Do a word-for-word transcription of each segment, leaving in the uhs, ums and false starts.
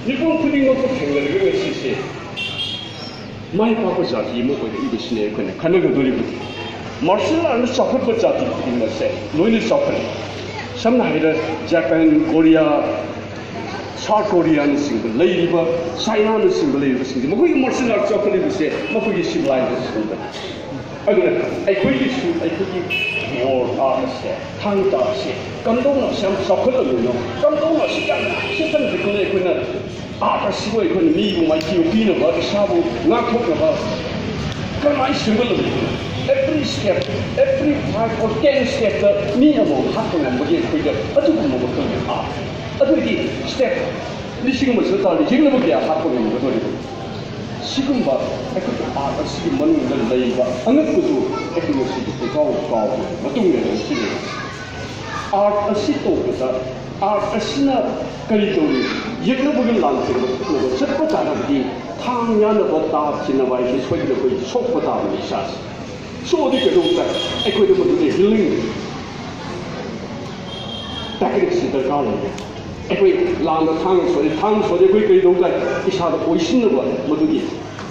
ꯃꯤꯄꯨꯝ ꯈꯨꯗꯤꯡꯃꯛꯄꯨ ꯊꯦꯡꯅꯔꯒ ꯉꯁꯤꯁꯦ ꯃꯥꯏ ꯄꯥꯛꯄ ꯖꯥꯇꯤ ꯑꯃ ꯑꯣꯏꯔꯛꯏꯕꯁꯤꯅꯦ ꯑꯩꯈꯣꯏꯅ ꯈꯟꯅꯒꯗꯧꯔꯤꯕꯗꯤ꯫ ꯃꯥꯔꯁꯦꯜ ꯑꯥꯔꯠꯅ ꯆꯥꯎꯈꯠꯄ ꯖꯥꯇꯤ ꯈꯨꯗꯤꯡꯃꯛꯁꯦ ꯂꯣꯏꯅ ꯆꯥꯎꯈꯠꯂꯤ꯫ ꯁꯝꯅ ꯍꯥꯏꯔꯕꯗ ꯖꯄꯥꯟ, ꯀꯣꯔꯤꯌꯥ, ꯁꯥꯎꯠ ꯀꯣꯔꯤꯌꯥꯅꯆꯤꯡꯕ ꯂꯩꯔꯤꯕ, ꯆꯥꯏꯅꯥꯅꯆꯤꯡꯕ ꯂꯩꯔꯤꯕꯁꯤꯡꯁꯦ, ꯃꯈꯣꯏꯒꯤ ꯃꯥꯔꯁꯦꯜ ꯑꯥꯔꯠ ꯆꯥꯎꯈꯠꯂꯤꯕꯁꯦ ꯃꯈꯣꯏꯒꯤ ꯁꯤꯚꯤꯂꯥꯏꯖꯦꯁꯟꯗ꯫ ꯑꯗꯨꯅ ꯑꯩꯈꯣꯏꯒꯤꯁꯨ, ꯑꯩꯈꯣꯏꯒꯤ ꯃꯣꯔ ꯑꯥꯔꯠ ꯑꯁꯦ, ꯊꯥꯡ ꯇꯥ ꯑꯁꯦ ꯀꯝꯗꯧꯅ ꯑꯁꯨꯛ ꯌꯥꯝ ꯆꯥꯎꯈꯠꯂꯝꯃꯤꯅꯣ, ꯀꯝꯗꯧꯅ ꯑꯁꯨꯛ ꯌꯥꯝꯅ systematically ꯑꯩꯈꯣꯏꯅ ꯑꯥꯔꯠ ꯑꯁꯤꯕꯨ ꯑꯩꯈꯣꯏꯅ ꯃꯤꯕꯨ ꯃꯥꯏꯊꯤꯕ ꯄꯤꯅꯕ, ꯏꯁꯥꯕꯨ ꯉꯥꯛꯊꯣꯛꯅꯕ ꯀꯔꯝꯍꯥꯏꯅ ꯁꯦꯝꯒꯠꯂꯝꯃꯤꯕꯅꯣ? Every step, every five or ten stepꯇ ꯃꯤ ꯑꯃꯃꯝ ꯍꯥꯞꯄ ꯉꯝꯕꯒꯤ ꯑꯩꯈꯣꯏꯗ ꯑꯗꯨꯒꯨꯝꯕ ꯃꯈꯜꯒꯤ ꯑꯥꯔꯠ꯫ ꯑꯗꯨ ꯑꯣꯏꯗꯤ step ꯂꯤꯁꯤꯡ ꯑꯃ ꯆꯠ ꯇꯥꯔꯗꯤ ꯌꯦꯛꯅꯕ ꯀꯌꯥ ꯍꯥꯞꯄ ꯉꯝꯒꯗꯧꯔꯤꯕꯅꯣ? ꯁꯤꯒꯨꯝꯕ ꯑꯩꯈꯣꯏꯒꯤ ꯑꯥꯔꯠ ꯑꯁꯤꯒꯤ ꯃꯅꯨꯡꯗ ꯂꯩꯕ ꯑꯉꯛꯄꯗꯨ ꯑꯩꯈꯣꯏ ꯉꯁꯤꯗꯤ ꯄꯨꯡꯀꯥꯎ ꯀꯥꯎꯕ ꯃꯇꯨꯡ ꯂꯩꯔꯒ ꯁꯤꯖꯤꯟꯅꯩ꯫ ꯑꯥꯔꯠ ꯑꯁꯤ ꯇꯧꯕꯗ, ꯑꯥꯔꯠ ꯑꯁꯤꯅ ꯀꯔꯤ ꯇꯧꯔꯤ? ꯌꯦꯛꯅꯕꯒꯤ ꯂꯥꯟ ꯇꯧꯕ ꯆꯠꯄ ꯇꯥꯔꯒꯗꯤ ꯊꯥꯡ ꯌꯥꯅꯕ ꯇꯥ ꯊꯤꯅꯕ ꯍꯥꯏꯁꯦ ꯁꯣꯏꯗꯅ ꯑꯩꯈꯣꯏ ꯁꯣꯛꯄ ꯇꯥꯕꯅꯤ ꯏꯁꯥꯁꯦ꯫ ꯁꯣꯛꯑꯗꯤ ꯀꯩꯗꯧꯕ ꯇꯥꯏ? ꯑꯩꯈꯣꯏꯗ ꯃꯗꯨꯗꯤ ꯍꯤꯂꯤꯡ ꯇꯦꯛꯅꯤꯛꯁꯤ ꯗꯔꯀꯥꯔ ꯂꯩꯔꯦ꯫ ꯑꯩꯈꯣꯏ ꯂꯥꯟꯗ ꯊꯥꯡꯅ ꯁꯣꯛꯑꯦ, ꯊꯥꯡꯅ ꯁꯣꯛꯑꯗꯤ ꯑꯩꯈꯣꯏ ꯀꯔꯤ ꯇꯧ ꯇꯥꯏ? ꯏꯁꯥꯗ ꯑꯣꯏꯁꯤꯟꯅꯕ ꯃꯗꯨꯒꯤ,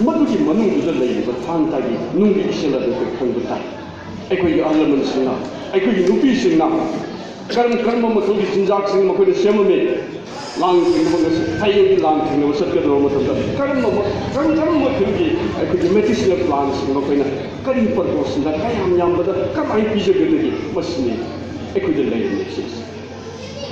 ꯃꯗꯨꯒꯤ ꯃꯅꯨꯡꯗꯨꯗ ꯂꯩꯔꯤꯕ ꯊꯥꯡ ꯇꯥꯒꯤ ꯅꯨꯡꯒꯤ ꯏꯁꯤꯡ ꯑꯗꯨ ꯑꯩꯈꯣꯏ ꯈꯪꯕ ꯇꯥꯏ꯫ ꯑꯩꯈꯣꯏꯒꯤ ꯑꯍꯜ ꯂꯃꯟꯁꯤꯡꯅ, ꯑꯩꯈꯣꯏꯒꯤ ꯅꯨꯄꯤꯁꯤꯡꯅ ꯀꯔꯝ ꯀꯔꯝꯕ ꯃꯈꯜꯒꯤ ꯆꯤꯟꯖꯥꯛꯁꯤꯡ ꯃꯈꯣꯏꯅ ꯁꯦꯝꯃꯝꯃꯤ? ꯂꯥꯟ ꯊꯦꯡꯅꯕ ꯉꯁꯤ ꯍꯌꯦꯡꯒꯤ ꯂꯥꯟ ꯊꯦꯡꯅꯕ ꯆꯠꯀꯗꯧꯕ ꯃꯇꯝꯗ ꯀꯔꯝꯕ ꯃ-, ꯀꯔꯝ ꯀꯔꯝꯕ ꯃꯈꯜꯒꯤ ꯑꯩꯈꯣꯏꯒꯤ ꯃꯦꯗꯤꯁꯤꯅꯦꯜ ꯄ꯭ꯂꯥꯟꯁꯤꯡ ꯃꯈꯣꯏꯅ ꯀꯔꯤ ꯄꯔꯄꯣꯁꯁꯤꯡꯗ ꯀꯌꯥꯝ ꯌꯥꯝꯕꯗ ꯀꯃꯥꯏꯅ ꯄꯤꯖꯒꯗꯒꯦ? ꯃꯁꯤꯅꯤ ꯑꯩꯈꯣꯏꯗ ꯂꯩꯔꯤꯕ ꯏꯁꯨꯁꯦ꯫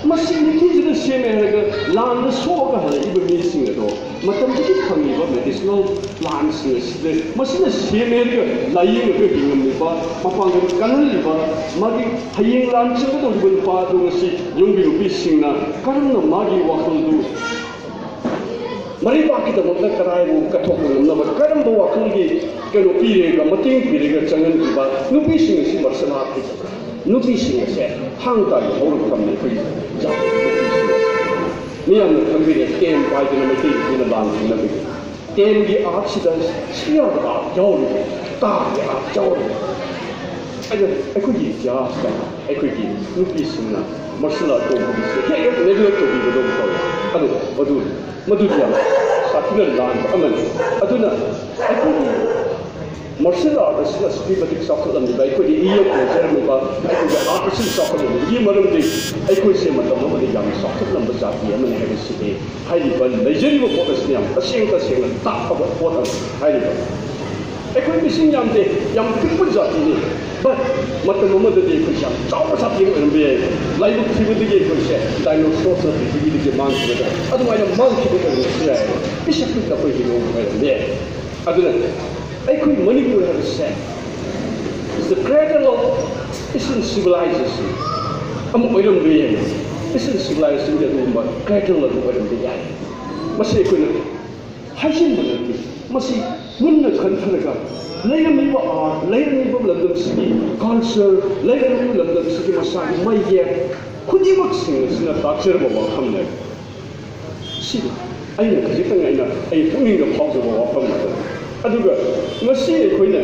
ꯃꯁꯤ ꯅꯤꯡꯊꯤꯖꯅ ꯁꯦꯝꯃꯦ ꯍꯥꯏꯔꯒ ꯂꯥꯟꯗ ꯁꯣꯛꯑꯒ ꯍꯜꯂꯛꯏꯕ ꯃꯤꯁꯤꯡ ꯑꯗꯣ ꯃꯇꯝꯗꯨꯒꯤ ꯐꯪꯉꯤꯕ ꯃꯦꯗꯤꯁꯤꯅꯦꯜ ꯄ꯭ꯂꯥꯟꯁꯤꯡ ꯑꯁꯤꯗ ꯃꯁꯤꯅ ꯁꯦꯝꯃꯦ ꯍꯥꯏꯔꯒ ꯂꯥꯏꯌꯦꯡꯉꯒ ꯍꯤꯡꯉꯝꯂꯤꯕ, ꯃꯄꯥꯡꯒꯜ ꯀꯜꯍꯜꯂꯤꯕ, ꯃꯥꯒꯤ ꯍꯌꯦꯡ ꯂꯥꯟ ꯆꯪꯒꯗꯧꯔꯤꯕ ꯅꯨꯄꯥ ꯑꯗꯨ ꯉꯁꯤ ꯌꯨꯝꯒꯤ ꯅꯨꯄꯤꯁꯤꯡꯅ ꯀꯔꯝꯅ ꯃꯥꯒꯤ ꯋꯥꯈꯜꯗꯨ ꯃꯔꯩꯕꯥꯛꯀꯤꯗꯃꯛꯇ ꯀꯗꯥꯏꯕꯨ ꯀꯠꯊꯣꯛꯄ ꯉꯝꯅꯕ ꯀꯔꯝꯕ ꯋꯥꯈꯜꯒꯤ ꯀꯩꯅꯣ ꯄꯤꯔꯦꯒ, ꯃꯇꯦꯡ ꯄꯤꯔꯦꯒ ꯆꯪꯍꯟꯈꯤꯕ ꯅꯨꯄꯤꯁꯤꯡ ꯑꯁꯤ ꯃꯔꯁꯦꯜ ꯑꯥꯔꯠꯀꯤ ꯅꯨꯄꯤꯁꯤꯡ ꯑꯁꯦ ꯊꯥꯡ ꯇꯥꯒꯤ ꯍꯧꯔꯛꯐꯝꯅꯤ ꯑꯩꯈꯣꯏꯒꯤ ꯖꯥꯇꯤ ꯅꯨꯄꯤꯁꯤꯡ ꯑꯁꯦ꯫ ꯃꯤꯌꯥꯝꯅ ꯈꯪꯕꯤꯔꯦ, ꯇꯦꯟ ꯄꯥꯏꯗꯅ ꯃꯩꯇꯩ ꯅꯨꯄꯤꯅ ꯂꯥꯟ ꯊꯦꯡꯅꯕꯒꯤ꯫ ꯇꯦꯟꯒꯤ ꯑꯥꯔꯠꯁꯤꯗ ꯁꯤꯌꯥꯔ ꯑꯥꯔꯠ ꯌꯥꯎꯔꯤꯕ, ꯇꯥꯒꯤ ꯑꯥꯔꯠ ꯌꯥꯎꯔꯤꯕ꯫ ꯑꯗ ꯑꯩꯈꯣꯏꯒꯤ ꯏꯇꯤꯍꯥꯁꯇ ꯑꯩꯈꯣꯏꯒꯤ ꯅꯨꯄꯤꯁꯤꯡꯅ ꯃꯔꯁꯦꯜ ꯑꯥꯔꯠ ꯇꯧꯕꯒꯤꯁꯦ ꯍꯦꯛ ꯍꯦꯛ ꯅꯦꯒ꯭ꯂꯦꯛ ꯇꯧꯕꯤꯕꯗꯧꯅ ꯇꯧꯋꯦ꯫ ꯃꯗꯨ ꯃꯗꯨꯗꯤ ꯌꯥꯝ ꯁꯥꯊꯤꯅ ꯂꯥꯟꯕ ꯑꯃꯅꯤ꯫ ꯑꯗꯨꯅ ꯑꯩꯈꯣꯏꯒꯤ ꯃꯥꯔꯁꯦꯜ ꯑꯥꯔꯠ ꯑꯁꯤꯅ ꯑꯁꯨꯛꯀꯤ ꯃꯇꯤꯛ ꯆꯥꯎꯈꯠꯂꯝꯂꯤꯕ, ꯑꯩꯈꯣꯏꯒꯤ ꯏꯌꯣꯛ ꯂꯩꯖꯔꯝꯂꯤꯕ, ꯑꯩꯈꯣꯏꯒꯤ ꯑꯥꯔꯠ ꯑꯁꯤꯅ ꯆꯥꯎꯈꯠꯂꯝꯂꯤꯕꯒꯤ ꯃꯔꯝꯗꯤ ꯑꯩꯈꯣꯏꯁꯦ ꯃꯇꯝ ꯑꯃꯗ ꯌꯥꯝꯅ ꯆꯥꯎꯈꯠꯂꯝꯕ ꯖꯥꯇꯤ ꯑꯃꯅꯤ ꯍꯥꯏꯕꯁꯤꯗꯤ ꯍꯥꯏꯔꯤꯕ ꯂꯩꯖꯔꯤꯕ ꯄꯣꯠ ꯑꯁꯤꯅ ꯌꯥꯝ ꯇꯁꯦꯡ ꯇꯁꯦꯡꯅ ꯇꯥꯛꯄ ꯄꯣꯠ ꯑꯃꯅꯤ꯫ ꯍꯥꯏꯔꯤꯕ ꯑꯩꯈꯣꯏ ꯃꯤꯁꯤꯡ ꯌꯥꯝꯗꯦ, ꯌꯥꯝ ꯄꯤꯛꯄ ꯖꯥꯇꯤꯅꯤ꯫ But ꯃꯇꯝ ꯑꯃꯗꯗꯤ ꯑꯩꯈꯣꯏꯁꯦ ꯌꯥꯝ ꯆꯥꯎꯕ ꯖꯥꯇꯤ ꯑꯃ ꯑꯣꯏꯔꯝꯕ ꯌꯥꯏ꯫ ꯂꯥꯏꯕꯛ ꯊꯤꯕꯗꯒꯤ ꯑꯩꯈꯣꯏꯁꯦ ꯗꯥꯏꯅꯣꯁꯣꯔꯁꯅ ꯄ꯭ꯔꯤꯊꯤꯕꯤꯗꯒꯤ ꯃꯥꯡꯈꯤꯕꯗ ꯑꯗꯨꯃꯥꯏꯅ ꯃꯥꯡꯈꯤꯕ ꯑꯣꯏꯔꯝꯕꯁꯨ ꯌꯥꯏ꯫ ꯄꯤꯁꯛ ꯄꯤꯛꯅ ꯑꯩꯈꯣꯏ ꯍꯤꯡꯍꯧꯕ ꯑꯣꯏꯔꯝꯕ ꯌꯥꯏ꯫ ꯑꯗꯨꯅ ꯑꯩꯈꯣꯏ ꯃꯅꯤꯄꯨꯔ ꯍꯥꯏꯕꯁꯦ is the cradle of Asian civilization ꯑꯃ ꯑꯣꯏꯔꯝꯕ ꯌꯥꯏ꯫ Asian civilizationꯒꯤ ꯑꯗꯨꯒꯨꯝꯕ cradle ꯑꯗꯨ ꯑꯣꯏꯔꯝꯕ ꯌꯥꯏ꯫ ꯃꯁꯤ ꯑꯩꯈꯣꯏꯅ ꯍꯥꯏꯖꯤꯟꯕ ꯅꯠꯇꯦ꯫ ꯃꯁꯤ ꯃꯨꯟꯅ ꯈꯟꯊꯔꯒ ꯂꯩꯔꯝꯃꯤꯕ ꯑꯥꯔꯠ, ꯂꯩꯔꯝꯃꯤꯕ ꯂꯝꯗꯝꯁꯤꯒꯤ ꯀꯜꯆꯔ, ꯂꯩꯔꯝꯃꯤꯕ ꯂꯝꯗꯝꯁꯤꯒꯤ ꯃꯁꯥꯒꯤ ꯃꯌꯦꯛ ꯈꯨꯗꯤꯡꯃꯛꯁꯤꯡ ꯑꯁꯤꯅ ꯇꯥꯛꯆꯔꯕ ꯋꯥꯐꯝꯅꯦ꯫ ꯁꯤꯅꯤ ꯑꯩꯅ ꯈꯖꯤꯛꯇꯪ ꯑꯩꯅ ꯑꯩ ꯄꯨꯛꯅꯤꯡꯗ ꯐꯥꯎꯖꯕ ꯋꯥꯐꯝ ꯑꯗꯨ꯫ ꯑꯗꯨꯒ ꯉꯁꯤ ꯑꯩꯈꯣꯏꯅ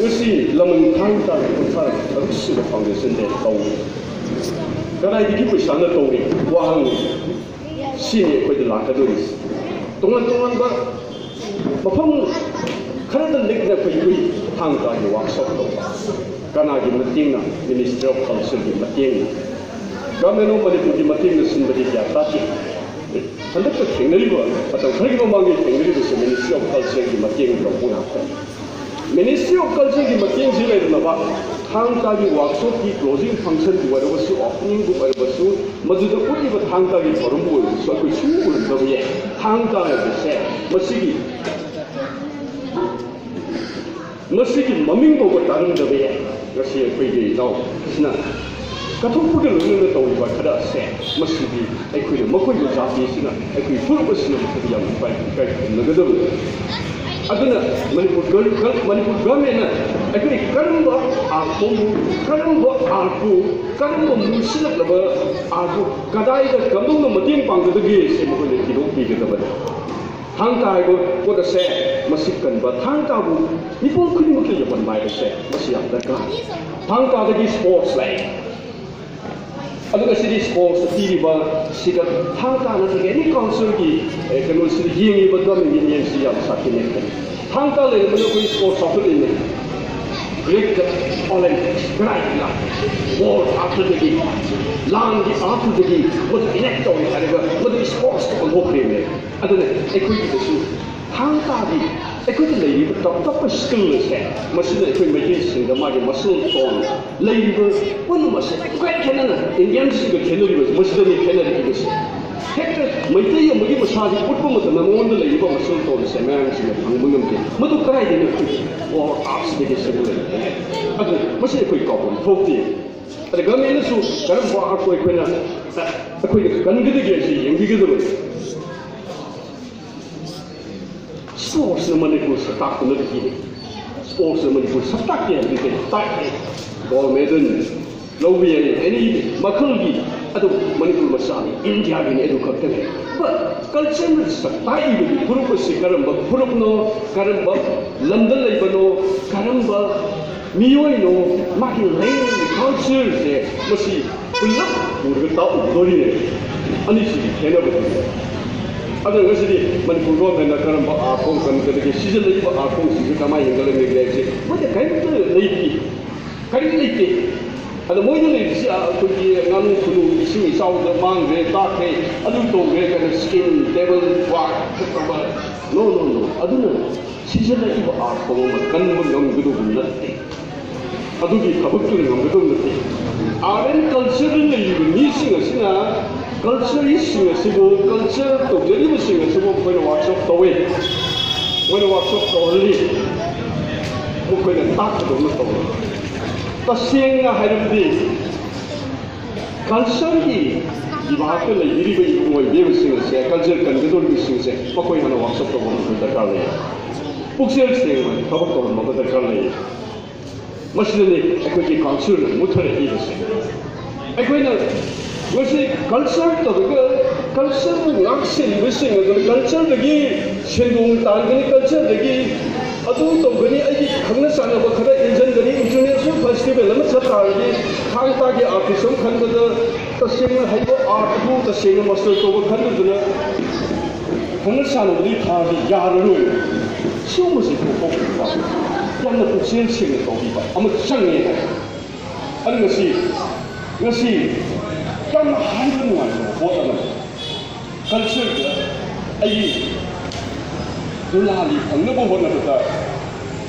ꯉꯁꯤ ꯂꯃꯟ ꯊꯥꯡ ꯇꯥꯒꯤ ꯀꯨꯟꯊ꯭ꯔꯥ ꯇꯔꯨꯛ ꯁꯨꯕ foundation day ꯇꯧꯔꯤ꯫ ꯀꯗꯥꯏꯗꯒꯤ ꯄꯩꯁꯥꯅ ꯇꯧꯔꯤ? ꯋꯥꯍꯪꯅꯤ꯫ ꯁꯤꯅꯤ ꯑꯩꯈꯣꯏꯗ ꯂꯥꯛꯀꯗꯧꯔꯤꯁꯤ꯫ ꯇꯣꯉꯥꯟ ꯇꯣꯉꯥꯟꯕ ꯃꯐꯝ ꯈꯔꯗ ꯂꯤꯛꯅ ꯑꯩꯈꯣꯏ ꯊꯥꯡ ꯇꯥꯒꯤ ꯋꯥꯛꯁꯣꯞ ꯇꯧꯕ꯫ ꯀꯅꯥꯒꯤ ꯃꯇꯦꯡꯅ? Ministry of Cultureꯒꯤ ꯃꯇꯦꯡꯅ꯫ Government of ꯃꯅꯤꯄꯨꯔꯒꯤ ꯃꯇꯦꯡꯅ ꯁꯤꯟꯕꯗꯤ ꯀꯌꯥ ꯇꯥꯗꯦ꯫ ꯍꯟꯗꯛꯇ ꯊꯦꯡꯅꯔꯤꯕ, ꯃꯇꯝ ꯈꯔꯒꯤ ꯃꯃꯥꯡꯗ ꯊꯦꯡꯅꯔꯤꯕꯁꯦ Ministry of Cultureꯒꯤ ꯃꯇꯦꯡ ꯂꯧꯕ ꯉꯥꯛꯇꯅꯤ꯫ Ministry of Cultureꯒꯤ ꯃꯇꯦꯡꯁꯤ ꯂꯩꯔꯝꯂꯕ ꯊꯥꯡ ꯇꯥꯒꯤ ꯋꯥꯛꯁꯣꯞꯀꯤ closing functionꯕꯨ ꯑꯣꯏꯔꯕꯁꯨ, openingꯕꯨ ꯑꯣꯏꯔꯕꯁꯨ, ꯃꯗꯨꯗ ꯎꯠꯂꯤꯕ ꯊꯥꯡ ꯇꯥꯒꯤ ꯊꯧꯔꯝꯕꯨ ꯑꯣꯏꯔꯕꯁꯨ ꯑꯩꯈꯣꯏ ꯁꯨꯡꯎ ꯎꯔꯝꯗꯕ ꯌꯥꯏ꯫ ꯊꯥꯡ ꯇꯥ ꯍꯥꯏꯕꯁꯦ ꯃꯁꯤꯒꯤ ꯃꯁꯤꯒꯤ ꯃꯃꯤꯡ ꯐꯥꯎꯕ ꯇꯥꯔꯝꯗꯕ ꯌꯥꯏ꯫ ꯉꯁꯤ ꯑꯩꯈꯣꯏꯒꯤ ꯏꯅꯥꯎꯁꯤꯅ ꯀꯠꯊꯣꯛꯄꯒ ꯂꯣꯏꯅꯅ ꯇꯧꯔꯤꯕ ꯈꯔ ꯑꯁꯦ, ꯃꯁꯤꯗꯤ ꯑꯩꯈꯣꯏꯅ ꯃꯈꯣꯏꯕꯨ ꯖꯥꯇꯤꯁꯤꯅ, ꯑꯩꯈꯣꯏ ꯐꯨꯔꯨꯞ ꯑꯁꯤꯅ ꯃꯈꯣꯏꯗ ꯌꯥꯝꯅ ꯏꯀꯥꯏ ꯏꯀꯥꯏ ꯈꯨꯝꯅꯒꯗꯕꯅꯤ꯫ ꯑꯗꯨꯅ ꯃꯅꯤꯄꯨꯔ ꯒꯔ-, ꯒꯔ-, ꯃꯅꯤꯄꯨꯔ ꯒꯚꯔꯟꯃꯦꯟꯠꯅ ꯑꯩꯈꯣꯏ ꯀꯔꯝꯕ ꯑꯥꯔꯠ ꯐꯣꯝꯕꯨ, ꯀꯔꯝꯕ ꯑꯥꯔꯠꯄꯨ, ꯀꯔꯝꯕ ꯃꯨꯁꯤꯜꯂꯛꯂꯕ ꯑꯥꯔꯠꯄꯨ ꯀꯗꯥꯏꯗ ꯀꯝꯗꯧꯅ ꯃꯇꯦꯡ ꯄꯥꯡꯒꯗꯒꯦ ꯁꯤ ꯃꯈꯣꯏꯅ ꯊꯤꯗꯣꯛꯄꯤꯒꯗꯕꯅꯤ꯫ ꯊꯥꯡ ꯇꯥ ꯍꯥꯏꯕ ꯄꯣꯠ ꯑꯁꯦ ꯃꯁꯤ ꯀꯟꯕ, ꯊꯥꯡ ꯇꯥꯕꯨ ꯃꯤꯄꯨꯝ ꯈꯨꯗꯤꯡꯃꯛꯇ ꯌꯧꯍꯟꯕ ꯍꯥꯏꯕꯁꯦ ꯃꯁꯤ ꯌꯥꯝ ꯗꯔꯀꯥꯔ꯫ ꯊꯥꯡ ꯇꯥꯗꯒꯤ sports ꯂꯩ, ꯑꯗꯨꯒ ꯁꯤꯗꯤ ꯁ꯭ꯄꯣꯔꯠꯁꯇ ꯄꯤꯔꯤꯕ ꯁꯤꯗ ꯊꯥꯡ ꯇꯥ ꯅꯠꯇ꯭ꯔꯒ ꯑꯦꯅꯤ ꯀꯜꯆꯔꯒꯤ ꯀꯩꯅꯣꯁꯤꯗ ꯌꯦꯡꯉꯤꯕ ꯒꯃꯦꯟꯒꯤ ꯃꯤꯠꯌꯦꯡꯁꯤ ꯌꯥꯝ ꯁꯥꯊꯤꯅ ꯈꯜꯂꯤ꯫ ꯊꯥꯡ ꯇꯥ ꯂꯩꯔꯝꯕꯅ ꯑꯩꯈꯣꯏ ꯁ꯭ꯄꯣꯔꯠꯁ ꯆꯥꯎꯈꯠꯂꯤꯅꯦ꯫ ꯒ꯭ꯔꯤꯛꯇ ꯑꯣꯂꯦꯝꯄꯤꯛꯁ ꯀꯗꯥꯏꯗꯒꯤ ꯂꯥꯛꯈꯤ? ꯋꯥꯔ ꯑꯥꯔꯠꯇꯨꯗꯒꯤ, ꯂꯥꯟꯒꯤ ꯑꯥꯔꯠꯇꯨꯗꯒꯤ ꯃꯗꯨ ꯏꯅꯦꯛ ꯇꯧꯔꯦ ꯍꯥꯏꯔꯒ ꯃꯗꯨ ꯁ꯭ꯄꯣꯔꯠꯁꯇ ꯑꯣꯟꯊꯣꯛꯈ꯭ꯔꯦꯅꯦ꯫ ꯑꯗꯨꯅ ꯑꯩꯈꯣꯏꯒꯤꯗꯁꯨ ꯊꯥꯡ ꯇꯥꯒꯤ ꯑꯩꯈꯣꯏꯗ ꯂꯩꯔꯤꯕ ꯇꯞ ꯇꯞꯄ ꯁ꯭ꯀꯤꯜ ꯑꯁꯦ, ꯃꯁꯤꯅ ꯑꯩꯈꯣꯏ ꯃꯩꯇꯩꯁꯤꯡꯗ ꯃꯥꯒꯤ ꯃꯁꯜ ꯇꯣꯟ ꯂꯩꯔꯤꯕ ꯄꯨꯝꯅꯃꯛꯁꯦ ꯏꯈꯦꯟ ꯈꯦꯠꯅꯅ ꯏꯟꯗꯤꯌꯟꯁꯤꯡꯒ ꯈꯦꯠꯅꯔꯤꯕ ꯃꯁꯤꯗꯅꯤ ꯈꯦꯠꯅꯔꯤꯕꯁꯦ꯫ ꯍꯦꯛꯇ ꯃꯩꯇꯩ ꯑꯃꯒꯤ ꯃꯁꯥꯁꯤ ꯎꯠꯄ ꯃꯇꯝꯗ ꯃꯉꯣꯟꯗ ꯂꯩꯔꯤꯕ ꯃꯁꯜ ꯇꯣꯟꯁꯦ ꯃꯌꯥꯝꯁꯤꯡꯅ ꯐꯪꯕ ꯉꯝꯗꯦ꯫ ꯃꯗꯨ ꯀꯗꯥꯏꯗꯒꯤꯅꯣ? ꯑꯩꯈꯣꯏꯒꯤ ꯋꯥꯔꯜ ꯑꯥꯔꯠꯁꯤꯗꯒꯤ ꯁꯔꯨꯛ ꯂꯩꯕꯅꯦ꯫ ꯑꯗꯨ ꯃꯁꯤ ꯑꯩꯈꯣꯏ ꯀꯥꯎꯐꯝ ꯊꯣꯛꯇꯦ꯫ ꯑꯗ ꯒꯃꯦꯟꯅꯁꯨ ꯀꯔꯝꯕ ꯑꯥꯔꯠꯄꯨ ꯑꯩꯈꯣꯏꯅ, ꯑꯩꯈꯣꯏꯅ ꯀꯟꯒꯗꯒꯦ ꯍꯥꯏꯁꯤ ꯌꯦꯡꯕꯤꯒꯗꯕꯅꯤ꯫ ꯁ꯭ꯄꯣꯔꯠꯁꯅ ꯃꯅꯤꯄꯨꯔ ꯁꯛ ꯇꯥꯛꯇꯨꯅ ꯄꯤꯔꯤ꯫ ꯁ꯭ꯄꯣꯔꯠꯁꯅ ꯃꯅꯤꯄꯨꯔ ꯁꯛ ꯇꯥꯛꯀꯦ ꯍꯥꯏꯕꯗꯤ ꯀꯩꯅꯣ? ꯇꯥꯛꯑꯦ꯫ ꯒꯣꯜ ꯃꯦꯗꯜ ꯂꯧꯕ ꯌꯥꯏ, ꯑꯦꯅꯤ ꯃꯈꯜꯒꯤ꯫ ꯑꯗꯨ ꯃꯅꯤꯄꯨꯔ ꯃꯆꯥꯅꯤ, ꯏꯟꯗꯤꯌꯥꯒꯤꯅꯤ, ꯑꯗꯨ ꯈꯛꯇꯅꯤ꯫ But ꯀꯜꯆꯔꯅ ꯁꯛ ꯇꯥꯛꯏꯕꯗꯤ ꯐꯨꯔꯨꯞ ꯑꯁꯤ ꯀꯔꯝꯕ ꯐꯨꯔꯨꯞꯅꯣ, ꯀꯔꯝꯕ ꯂꯝꯗ ꯂꯩꯕꯅꯣ, ꯀꯔꯝꯕ ꯃꯤꯑꯣꯏꯅꯣ, ꯃꯥꯒꯤ ꯂꯦꯡ ꯀꯜꯆꯔꯁꯦ ꯃꯁꯤ ꯄꯨꯂꯞ ꯄꯨꯔꯒ ꯇꯥꯛꯎꯗꯣꯔꯤꯅꯦ꯫ ꯑꯅꯤꯁꯤꯒꯤ ꯈꯦꯠꯅꯕꯗꯨꯅꯤ꯫ ꯑꯗꯨꯅ ꯉꯁꯤꯗꯤ ꯃꯅꯤꯄꯨꯔ ꯒꯣꯔꯃꯦꯟꯅ ꯀꯔꯝꯕ ꯑꯥꯔꯠ ꯐꯣꯝ ꯀꯟꯒꯗꯒꯦ, ꯁꯤꯖꯤꯜꯂꯛꯏꯕ ꯑꯥꯔꯠ ꯐꯣꯝꯁꯤꯡꯁꯦ ꯀꯃꯥꯏꯅ ꯍꯦꯟꯒꯠꯍꯟꯒꯗꯒꯦ ꯍꯥꯏꯕꯁꯤ ꯃꯣꯏꯗ ꯀꯔꯤꯝꯇ ꯂꯩꯇꯦ, ꯀꯔꯤꯝ ꯂꯩꯇꯦ꯫ ꯑꯗꯣ ꯃꯣꯏꯗ ꯂꯩꯔꯤꯁꯤ ꯑꯩꯈꯣꯏꯒꯤ ꯉꯥꯅꯨ ꯈꯨꯅꯨ ꯏꯁꯤꯡ ꯏꯆꯥꯎꯗ ꯃꯥꯡꯈ꯭ꯔꯦ, ꯇꯥꯛꯈ꯭ꯔꯦ, ꯑꯗꯨ ꯇꯧꯈ꯭ꯔꯦ ꯀꯥꯏꯅ ꯁ꯭ꯀꯤꯟ, ꯇꯦꯕꯜ, ꯋꯥꯔꯛ ꯇꯧꯕ꯫ No, no, no. ꯑꯗꯨꯅ ꯁꯤꯖꯤꯜꯂꯛꯏꯕ ꯑꯥꯔꯠ ꯐꯣꯝ ꯑꯃ ꯀꯟꯕ ꯉꯝꯒꯗꯧꯕ ꯅꯠꯇꯦ꯫ ꯑꯗꯨꯒꯤ ꯊꯕꯛꯇꯨꯅ ꯉꯝꯒꯗꯧꯕ ꯅꯠꯇꯦ꯫ ꯑꯥꯔꯠ ꯑꯦꯟ ꯀꯜꯆꯔꯗ ꯂꯩꯔꯤꯕ ꯃꯤꯁꯤꯡ ꯑꯁꯤꯅ, ꯀꯜꯆꯔꯤꯁꯁꯤꯡ ꯑꯁꯤꯕꯨ, ꯀꯜꯆꯔ ꯇꯧꯖꯔꯤꯕꯁꯤꯡ ꯑꯁꯤꯕꯨ ꯃꯈꯣꯏꯅ ꯋꯥꯔꯛꯁꯣꯞ ꯇꯧꯋꯤ, ꯃꯈꯣꯏꯅ ꯋꯥꯔꯛꯁꯣꯞ ꯇꯧꯍꯜꯂꯤ, ꯃꯈꯣꯏꯅ ꯇꯥꯛꯄꯗꯧꯅ ꯇꯧꯏ꯫ ꯇꯁꯦꯡꯅ ꯍꯥꯏꯔꯕꯗꯤ ꯀꯜꯆꯔꯒꯤ ꯕꯤꯚꯥꯒꯇ ꯂꯩꯕꯤꯔꯤꯕ ꯏꯕꯨꯡꯉꯣ ꯏꯕꯦꯝꯃꯁꯤꯡ ꯑꯁꯦ, ꯀꯜꯆꯔ ꯀꯟꯒꯗꯧꯔꯤꯕꯁꯤꯡ ꯑꯁꯦ, ꯃꯈꯣꯏ ꯍꯥꯟꯅ ꯋꯥꯔꯛꯁꯣꯞ ꯇꯧꯕ ꯑꯃ ꯗꯔꯀꯥꯔ ꯂꯩ꯫ ꯄꯨꯛꯆꯦꯜ ꯁꯦꯡꯅ ꯊꯕꯛ ꯇꯧꯍꯟꯕ ꯑꯃ ꯗꯔꯀꯥꯔ ꯂꯩ꯫ ꯃꯁꯤꯗꯅꯤ ꯑꯩꯈꯣꯏꯒꯤ ꯀꯜꯆꯔꯅ ꯃꯨꯠꯊꯔꯛꯂꯤꯕꯁꯦ꯫ ꯑꯩꯈꯣꯏꯅ ꯉꯁꯤ ꯀꯜꯆꯔ ꯇꯧꯔꯒ ꯀꯜꯆꯔꯕꯨ ꯉꯥꯛ ꯁꯦꯜꯂꯤꯕꯁꯤꯡ ꯑꯗꯨꯅ ꯀꯜꯆꯔꯗꯒꯤ ꯁꯦꯟꯗꯣꯡ ꯇꯥꯟꯒꯅꯤ, ꯀꯜꯆꯔꯗꯒꯤ ꯑꯗꯨ ꯇꯧꯒꯅꯤ, ꯑꯩꯒꯤ ꯈꯪꯅ ꯆꯥꯟꯅꯕ ꯈꯔ ꯏꯟꯖꯟꯒꯅꯤ, international festival ꯑꯃ ꯆꯠ ꯇꯥꯔꯗꯤ ꯊꯥꯡ ꯇꯥꯒꯤ artist ꯑꯃ ꯈꯟꯕꯗ ꯇꯁꯦꯡꯅ ꯍꯩꯕ, art ꯑꯗꯨ ꯇꯁꯦꯡꯅ master ꯇꯧꯕ ꯈꯟꯕꯗꯨꯅ ꯈꯪꯅ ꯆꯥꯟꯅꯕꯗꯤ ꯐꯥꯔꯗꯤ ꯌꯥꯔꯔꯣꯏ꯫ ꯁꯤꯒꯨꯝꯕꯁꯤ ꯊꯣꯛꯄ ꯌꯥꯝꯅ ꯄꯨꯛꯆꯦꯜ ꯁꯦꯡꯅ ꯇꯧꯕꯤꯕ ꯑꯃ ꯆꯪꯉꯦ ꯍꯥꯏ꯫ ꯑꯗꯨ ꯉꯁꯤ, ꯉꯁꯤ ꯌꯥꯝꯅ ꯍꯥꯏꯕ ꯅꯨꯡꯉꯥꯏꯇꯕ ꯄꯣꯠ ꯑꯃꯅꯤ꯫ Cultureꯗ ꯑꯩꯒꯤ ꯗꯨꯂꯥꯂꯤ ꯐꯪꯅꯕ ꯍꯣꯠꯅꯕꯗ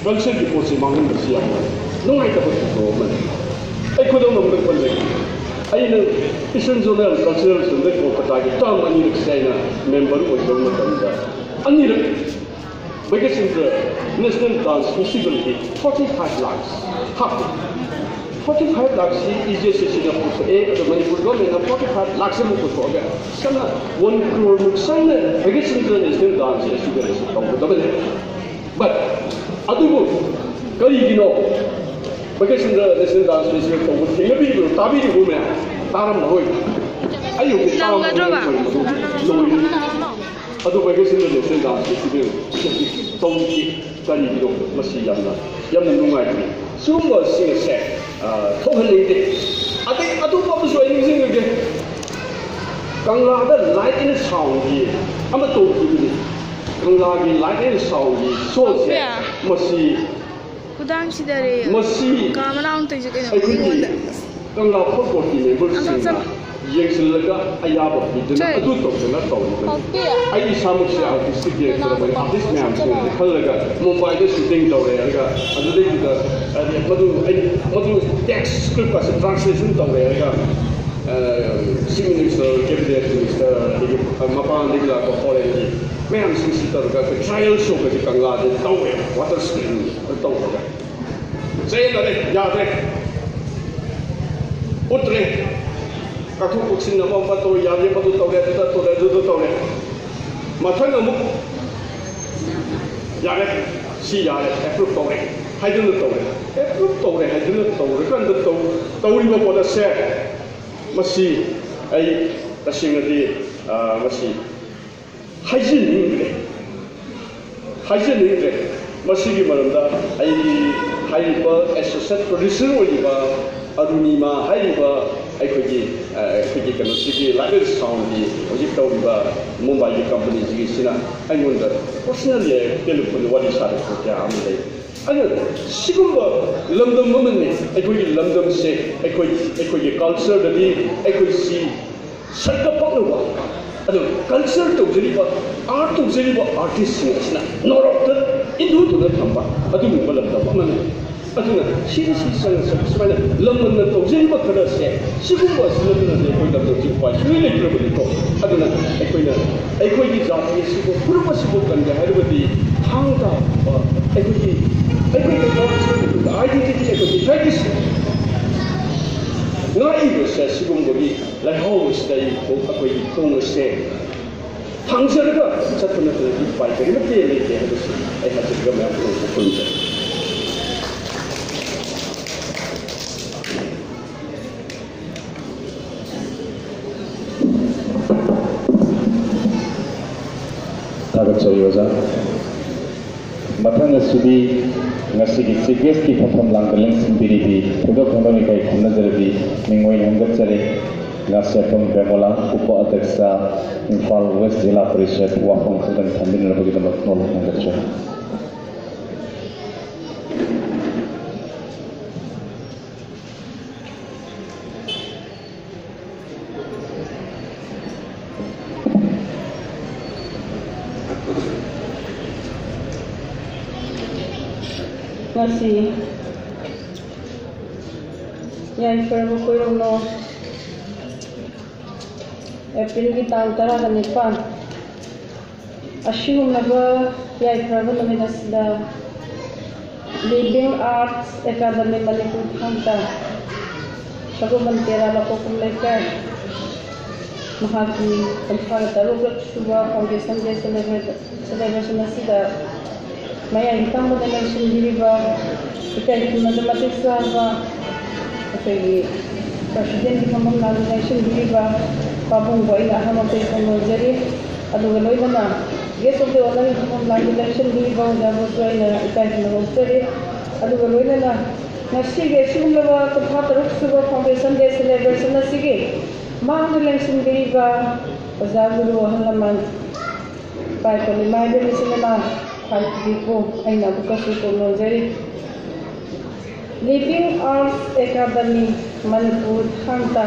cultureꯒꯤ ꯄꯣꯠꯁꯤ ꯃꯥꯡꯍꯟꯕꯁꯤ ꯌꯥꯝꯅ ꯅꯨꯡꯉꯥꯏꯇꯕ ꯊꯧꯗꯣꯛ ꯑꯃꯅꯤ꯫ ꯑꯩ ꯈꯨꯗꯝ ꯑꯃꯈꯛ ꯄꯟꯖꯒꯦ꯫ ꯑꯩꯅ Eastern Zonal Cultural Centre ꯀꯣꯜꯀꯇꯥꯒꯤ term ꯑꯅꯤꯔꯛꯁꯦ ꯑꯩꯅ member ꯑꯣꯏꯖꯕ ꯃꯇꯝꯗ, ꯑꯅꯤꯔꯛ ꯕꯪꯀꯤꯝ ꯆꯟꯗ꯭ꯔ National Dance Festivalꯒꯤ forty five lakhs ꯍꯥꯞꯄꯤ꯫ Forty five lakhꯁꯤ ꯏ ꯖꯦ ꯁꯤ ꯁꯤꯅ ꯄꯨꯊꯣꯛꯑꯦ, ꯑꯗꯣ ꯃꯅꯤꯄꯨꯔ governmentꯅ forty five lakhs ꯑꯃꯨꯛ ꯄꯨꯊꯣꯛꯑꯒ ꯁꯝꯅ one crore ꯃꯨꯛ ꯆꯪꯅ ꯕꯪꯀꯤꯝ ꯆꯟꯗ꯭ꯔ National Dance Festivalꯁꯤ ꯇꯧꯒꯗꯕꯅꯤ꯫ But ꯑꯗꯨꯕꯨ ꯀꯔꯤꯒꯤꯅꯣ Bangkim Chandra National Dance Festival ꯇꯧꯕ ꯊꯦꯡꯅꯕꯤꯔꯤꯕꯅꯣ? ꯇꯥꯕꯤꯔꯤꯕꯣ ꯃꯌꯥꯝ? ꯇꯥꯔꯝꯃꯔꯣꯏ꯫ ꯑꯩ ꯍꯧꯖꯤꯛ ꯇꯥꯕ ꯅꯪꯒꯗ꯭ꯔꯣꯕ? ꯐꯪꯉꯣꯏ, ꯃꯗꯨ ꯂꯣꯏꯔꯦ꯫ ꯑꯗꯨ Bangkim Chandra National Dance Festival ꯇꯧꯗꯦ꯫ ꯀꯔꯤꯒꯤꯅꯣ? ꯃꯁꯤ ꯌꯥꯝꯅ, ꯌꯥꯝꯅ ꯅꯨꯡꯉꯥꯏꯇꯦ꯫ ꯁꯤꯒꯨꯝꯕꯁꯤꯡ ꯑꯁꯦ, ꯑ, ꯊꯣꯛꯍꯟꯅꯤꯡꯗꯦ꯫ ꯑꯗꯩ ꯑꯇꯣꯞꯄ ꯑꯃꯁꯨ ꯑꯩ ꯅꯤꯡꯁꯤꯡꯉꯒꯦ꯫ ꯀꯪꯂꯥꯗ Light and Soundꯒꯤ ꯑꯃ ꯇꯧꯈꯤꯕꯅꯤ꯫ ꯀꯪꯂꯥꯒꯤ Light and Soundꯒꯤ showꯁꯦ, ꯃꯁꯤ, ꯈꯨꯗꯥꯡ ꯁꯤꯗꯔꯦ꯫ ꯃꯁꯤ ꯀꯥ ꯃꯅꯥ ꯑꯃꯨꯛ ꯇꯧꯔꯤꯁꯦ ꯀꯩꯅꯣ? ꯑꯩꯈꯣꯏꯒꯤ ꯑꯩꯉꯣꯟꯗ꯫ ꯀꯪꯂꯥ ꯐꯨꯠꯕꯣꯜꯒꯤ memberꯁꯤꯡꯅ ꯌꯦꯡꯁꯤꯜꯂꯒ ꯑꯌꯥꯕ ꯄꯤꯗꯨꯅ ꯆꯩ꯫ ꯑꯗꯨ ꯇꯧꯗꯅ ꯇꯧꯔꯤꯕꯅꯤ꯫ ꯄꯥꯛꯄꯤ꯫ ꯑꯩ ꯏꯁꯥꯃꯛꯁꯦ artistic director ꯑꯃꯅꯤ꯫ Artist ꯃꯌꯥꯝꯁꯤꯡ ꯑꯁꯤ ꯈꯜꯂꯒ ꯃꯨꯝꯕꯥꯏꯗ shooting ꯇꯧꯔꯦ ꯍꯥꯏꯔꯒ ꯑꯗꯨꯗꯩꯗꯨꯗ ꯍꯥꯏꯗꯤ ꯃꯗꯨ ꯑꯩ ꯃꯗꯨ text script ꯑꯁꯤ translation ꯇꯧꯔꯦ ꯍꯥꯏꯔꯒ, ꯑ, Chief Minister, Cabinet Minister, ꯑꯗꯒꯤ ꯃꯄꯥꯟꯗꯒꯤ ꯂꯥꯛꯄ foreignꯒꯤ ꯃꯌꯥꯝꯁꯤꯡꯁꯤ ꯇꯧꯔꯒ ꯑꯩꯈꯣꯏ trial showꯒꯁꯦ ꯀꯪꯂꯥꯗ ꯇꯧꯋꯦ, water screen ꯇꯧꯔꯒ꯫ ꯆꯌꯦꯠꯅꯔꯦ, ꯌꯥꯗ꯭ꯔꯦ꯫ ꯎꯠꯇ꯭ꯔꯦ꯫ ꯀꯛꯊꯣꯛ ꯀꯛꯁꯤꯟ ꯑꯃ ꯑꯃ ꯇꯧꯔꯦ, ꯌꯥꯗ꯭ꯔꯦ, ꯃꯗꯨ ꯇꯧꯔꯦ, ꯑꯗꯨꯗ ꯇꯧꯔꯦ, ꯑꯗꯨꯗ ꯇꯧꯔꯦ꯫ ꯃꯊꯪ ꯑꯃꯨꯛ ꯌꯥꯔꯦ, ꯁꯤ ꯌꯥꯔꯦ, approve ꯇꯧꯔꯦ ꯍꯥꯏꯗꯨꯅ ꯇꯧꯔꯦ꯫ Approve ꯇꯧꯔꯦ ꯍꯥꯏꯗꯨꯅ ꯇꯧꯔꯀꯥꯟꯗ ꯇꯧ-, ꯇꯧꯔꯤꯕ ꯄꯣꯠ ꯑꯁꯦ ꯃꯁꯤ ꯑꯩ ꯇꯁꯦꯡꯅꯗꯤ, ꯑ, ꯃꯁꯤ ꯍꯥꯏꯖꯅꯤꯡꯗ꯭ꯔꯦ, ꯍꯥꯏꯖꯅꯤꯡꯗ꯭ꯔꯦ꯫ ꯃꯁꯤꯒꯤ ꯃꯔꯝꯗ ꯑꯩꯒꯤ ꯍꯥꯏꯔꯤꯕ ꯑꯦꯁꯣꯁꯤꯌꯦꯠ ꯄ꯭ꯔꯣꯗ꯭ꯌꯨꯁꯔ ꯑꯣꯏꯔꯤꯕ ꯑꯔꯨꯅꯤꯃꯥ ꯍꯥꯏꯔꯤꯕ ꯑꯩꯈꯣꯏꯒꯤ, ꯑ, ꯑꯩꯈꯣꯏꯒꯤ ꯀꯩꯅꯣꯁꯤꯒꯤ ꯂꯥꯏꯠ ꯑꯦꯟ ꯁꯥꯎꯟꯒꯤ ꯍꯧꯖꯤꯛ ꯇꯧꯔꯤꯕ ꯃꯨꯝꯕꯥꯏꯒꯤ ꯀꯝꯄꯅꯤꯁꯤꯒꯤꯁꯤꯅ ꯑꯩꯉꯣꯟꯗ ꯄꯔꯁꯅꯦꯜꯂꯤ ꯇꯦꯂꯤꯐꯣꯟꯗ ꯋꯥꯔꯤ ꯁꯥꯔꯛꯄ ꯀꯌꯥ ꯑꯃ ꯂꯩ꯫ ꯑꯗꯨꯅ ꯁꯤꯒꯨꯝꯕ ꯂꯝꯗꯝ ꯑꯃꯅꯤ ꯑꯩꯈꯣꯏꯒꯤ ꯂꯝꯗꯝꯁꯦ꯫ ꯑꯩꯈꯣꯏ, ꯑꯩꯈꯣꯏꯒꯤ ꯀꯜꯆꯔꯗꯗꯤ ꯑꯩꯈꯣꯏꯁꯤ ꯁꯛꯀ ꯄꯛꯅꯕ, ꯑꯗꯨ ꯀꯜꯆꯔ ꯇꯧꯖꯔꯤꯕ, ꯑꯥꯔꯠ ꯇꯧꯖꯔꯤꯕ ꯑꯥꯔꯇꯤꯁꯁꯤꯡ ꯑꯁꯤꯅ ꯅꯣꯔꯣꯛꯇ ꯏꯟꯊꯨꯗꯨꯅ ꯊꯝꯕ ꯑꯗꯨꯒꯨꯝꯕ ꯂꯝꯗꯝ ꯑꯃꯅꯤ꯫ ꯑꯗꯨꯅ ꯁꯤꯗꯤ ꯁꯤ ꯆꯪꯉꯁꯨ ꯁꯨꯃꯥꯏꯅ ꯂꯝꯗꯝꯅ ꯇꯧꯖꯔꯤꯕ ꯈꯔꯁꯦ, ꯁꯤꯒꯨꯝꯕ ꯑꯁꯤ ꯅꯠꯇꯅꯗꯤ ꯑꯩꯈꯣꯏ ꯂꯝꯗꯝꯁꯤ ꯎꯄꯥꯏ ꯁꯨꯡꯂꯩ ꯂꯩꯇ꯭ꯔꯕꯅꯤꯀꯣ꯫ ꯑꯗꯨꯅ ꯑꯩꯈꯣꯏꯅ ꯑꯩꯈꯣꯏꯒꯤ ꯖꯥꯇꯤ ꯑꯁꯤꯕꯨ, ꯐꯨꯔꯨꯞ ꯑꯁꯤꯕꯨ ꯀꯟꯒꯦ ꯍꯥꯏꯔꯕꯗꯤ ꯊꯥꯡ ꯇꯥ ꯑꯩꯈꯣꯏꯒꯤ, ꯑꯩꯈꯣꯏꯒꯤ ꯀꯜꯆꯔ, ꯑꯥꯏꯗꯦꯟꯇꯤꯇꯤ, ꯑꯩꯈꯣꯏꯒꯤ ꯇ꯭ꯔꯦꯗꯤꯁꯟ ꯉꯥꯛꯏꯕꯁꯦ ꯁꯤꯒꯨꯝꯕꯒꯤ ꯂꯩꯍꯥꯎ ꯑꯁꯤꯗ ꯑꯩ ꯈꯣꯡ-, ꯑꯩꯈꯣꯏꯒꯤ ꯈꯣꯡ ꯑꯁꯦ ꯊꯥꯡꯖꯔꯒ ꯆꯠꯄ ꯅꯠꯇ꯭ꯔꯗꯤ ꯎꯄꯥꯏ ꯀꯔꯤꯃꯠꯇ ꯂꯩꯇꯦ ꯍꯥꯏꯕꯁꯤ ꯑꯩ ꯍꯥꯏꯖꯔꯒ ꯃꯌꯥꯝ ꯄꯨꯝꯅꯃꯛꯄꯨ ꯈꯨꯔꯨꯝꯖꯔꯤ꯫ ꯊꯥꯒꯠꯆꯔꯤ ꯑꯣꯖꯥ꯫ ꯃꯊꯪ ꯑꯁꯤꯗꯤ ꯉꯁꯤꯒꯤ ꯆꯤꯐ ꯒꯦꯁꯀꯤ ꯐꯝꯐꯝ ꯂꯥꯡꯗ ꯂꯦꯡꯁꯤꯟꯕꯤꯔꯤꯕꯤ ꯊꯣꯏꯗꯣꯛ ꯍꯦꯟꯗꯣꯛꯅ ꯏꯀꯥꯏ ꯈꯨꯝꯅꯖꯔꯕꯤ ꯃꯤꯡ ꯑꯣꯏꯅ ꯍꯦꯟꯒꯠꯆꯔꯤ ꯉꯥꯁꯦꯞꯄꯝ ꯕꯦꯃꯣꯂꯥ, ꯎꯄ ꯑꯗ꯭ꯌꯛꯁ, ꯏꯝꯐꯥꯜ ꯋꯦꯁ ꯖꯤꯂꯥ ꯄꯔꯤꯁꯠ, ꯋꯥꯐꯝ ꯈꯛꯇꯪ ꯊꯝꯕꯤꯅꯅꯕꯒꯤꯗꯃꯛ ꯅꯣꯂꯨꯛ ꯍꯦꯟꯒꯠꯆꯔꯤ꯫ ꯉꯁꯤ ꯌꯥꯏꯐꯔꯕ ꯀꯣꯏꯔꯣꯡꯅꯣ ꯑꯦꯄ꯭ꯔꯤꯜꯒꯤ ꯇꯥꯡ ꯇꯔꯥꯒ ꯅꯤꯄꯥꯟ, ꯑꯁꯤꯒꯨꯝꯂꯕ ꯌꯥꯏꯐꯔꯕ ꯅꯨꯃꯤꯠ ꯑꯁꯤꯗ Living Arts Academy ꯃꯅꯤꯄꯨꯔ ꯊꯥꯡ ꯇꯥ ꯁꯒꯣꯜꯕꯟ ꯇꯦꯔꯥ ꯂꯀꯣꯛꯀꯨꯝ ꯂꯩꯀꯥꯏ ꯃꯍꯥꯛꯀꯤ ꯀꯨꯟꯊ꯭ꯔꯥꯒ ꯇꯔꯨꯛ ꯁꯨꯕ foundation day celebration ꯑꯁꯤꯗ ꯃꯌꯥꯏꯒꯤ ꯇꯥꯡꯕꯗ ꯂꯩꯁꯤꯟꯕꯤꯔꯤꯕ ꯏꯀꯥꯏ ꯈꯨꯝꯅꯕ ꯃꯇꯤꯛ ꯆꯥꯕ ꯑꯩꯈꯣꯏꯒꯤ ꯄ꯭ꯔꯁꯤꯗꯦꯟꯒꯤ ꯐꯝꯐꯝ ꯂꯥꯡꯗ ꯂꯩꯁꯤꯟꯕꯤꯔꯤꯕ ꯄꯥꯕꯨꯡꯕꯨ ꯑꯩꯅ ꯑꯍꯥꯟꯕ ꯑꯝꯇ ꯐꯣꯡꯗꯣꯛꯆꯔꯤ꯫ ꯑꯗꯨꯒ ꯂꯣꯏꯅꯅ guest of the honour ꯂꯥꯏꯕꯨ ꯂꯦꯡꯁꯤꯟꯕꯤꯔꯤꯕ ꯑꯣꯖꯥꯕꯨꯁꯨ ꯑꯩꯅ ꯏꯀꯥꯏ ꯈꯨꯝꯅꯕ ꯎꯠꯆꯔꯤ꯫ ꯑꯗꯨꯒ ꯂꯣꯏꯅꯅ ꯉꯁꯤꯒꯤ ꯑꯁꯤꯒꯨꯝꯂꯕ ꯀꯨꯟꯊ꯭ꯔꯥ ꯇꯔꯨꯛ ꯁꯨꯕ foundation day celebration ꯑꯁꯤꯒꯤ ꯃꯥꯡꯗ ꯂꯦꯡꯁꯤꯟꯕꯤꯔꯤꯕ ꯑꯣꯖꯥ ꯒꯨꯔꯨ ꯑꯍꯜ ꯂꯃꯟ, ꯏꯄꯥ ꯏꯄꯨ ꯏꯃꯥ ꯏꯕꯦꯟ ꯏꯆꯤꯟ ꯏꯅꯥꯎ ꯈ꯭ꯋꯥꯏꯗꯒꯤꯕꯨ ꯑꯩꯅ ꯑꯃꯨꯛꯀꯁꯨ ꯀꯣꯛ ꯅꯣꯟꯖꯔꯤ꯫ Living Arts Academy ꯃꯅꯤꯄꯨꯔ ꯊꯥꯡ ꯇꯥ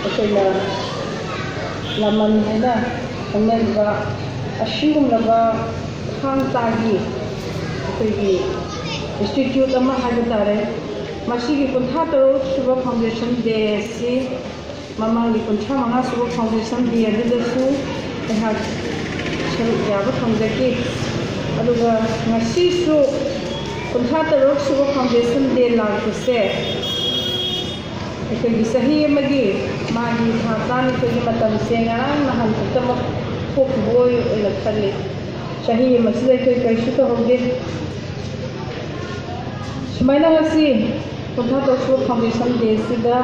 ꯑꯩꯈꯣꯏꯅ ꯂꯃꯟ ꯍꯥꯏꯅ ꯈꯪꯅꯔꯤꯕ ꯑꯁꯤꯒꯨꯝꯂꯕ ꯊꯥꯡ ꯇꯥꯒꯤ ꯑꯩꯈꯣꯏꯒꯤ institute ꯑꯃ ꯍꯥꯏꯕ ꯇꯥꯔꯦ꯫ ꯃꯁꯤꯒꯤ ꯀꯨꯟꯊ꯭ꯔꯥ ꯇꯔꯨꯛ ꯁꯨꯕ foundation day ꯑꯁꯤ ꯃꯃꯥꯡꯒꯤ ꯀꯨꯟꯊ꯭ꯔꯥ ꯃꯉꯥ ꯁꯨꯕ foundation day ꯑꯗꯨꯗꯁꯨ ꯑꯩꯍꯥꯛ ꯁꯔꯨꯛ ꯌꯥꯕ ꯐꯪꯖꯈꯤ꯫ ꯑꯗꯨꯒ ꯉꯁꯤꯁꯨ ꯀꯨꯟꯊ꯭ꯔꯥ ꯇꯔꯨꯛ ꯁꯨꯕ foundation day ꯂꯥꯛꯄꯁꯦ ꯑꯩꯈꯣꯏꯒꯤ ꯆꯍꯤ ꯑꯃꯒꯤ ꯃꯥꯒꯤ ꯊꯥ ꯇꯔꯥꯅꯤꯊꯣꯏꯒꯤ ꯃꯇꯝꯁꯦ ꯉꯔꯥꯡ ꯅꯍꯥꯟ ꯈꯛꯇꯃꯛ ꯊꯣꯛꯈꯤꯕ ꯑꯣꯏ-, ꯑꯣꯏꯅ ꯈꯜꯂꯤ꯫ ꯆꯍꯤ ꯑꯃꯁꯤꯗ ꯑꯩꯈꯣꯏ ꯀꯔꯤꯁꯨ ꯇꯧꯍꯧꯗꯦ꯫ ꯁꯨꯃꯥꯏꯅ ꯉꯁꯤ ꯀꯨꯟꯊ꯭ꯔꯥ ꯇꯔꯨꯛ ꯁꯨꯕ foundation day ꯁꯤꯗ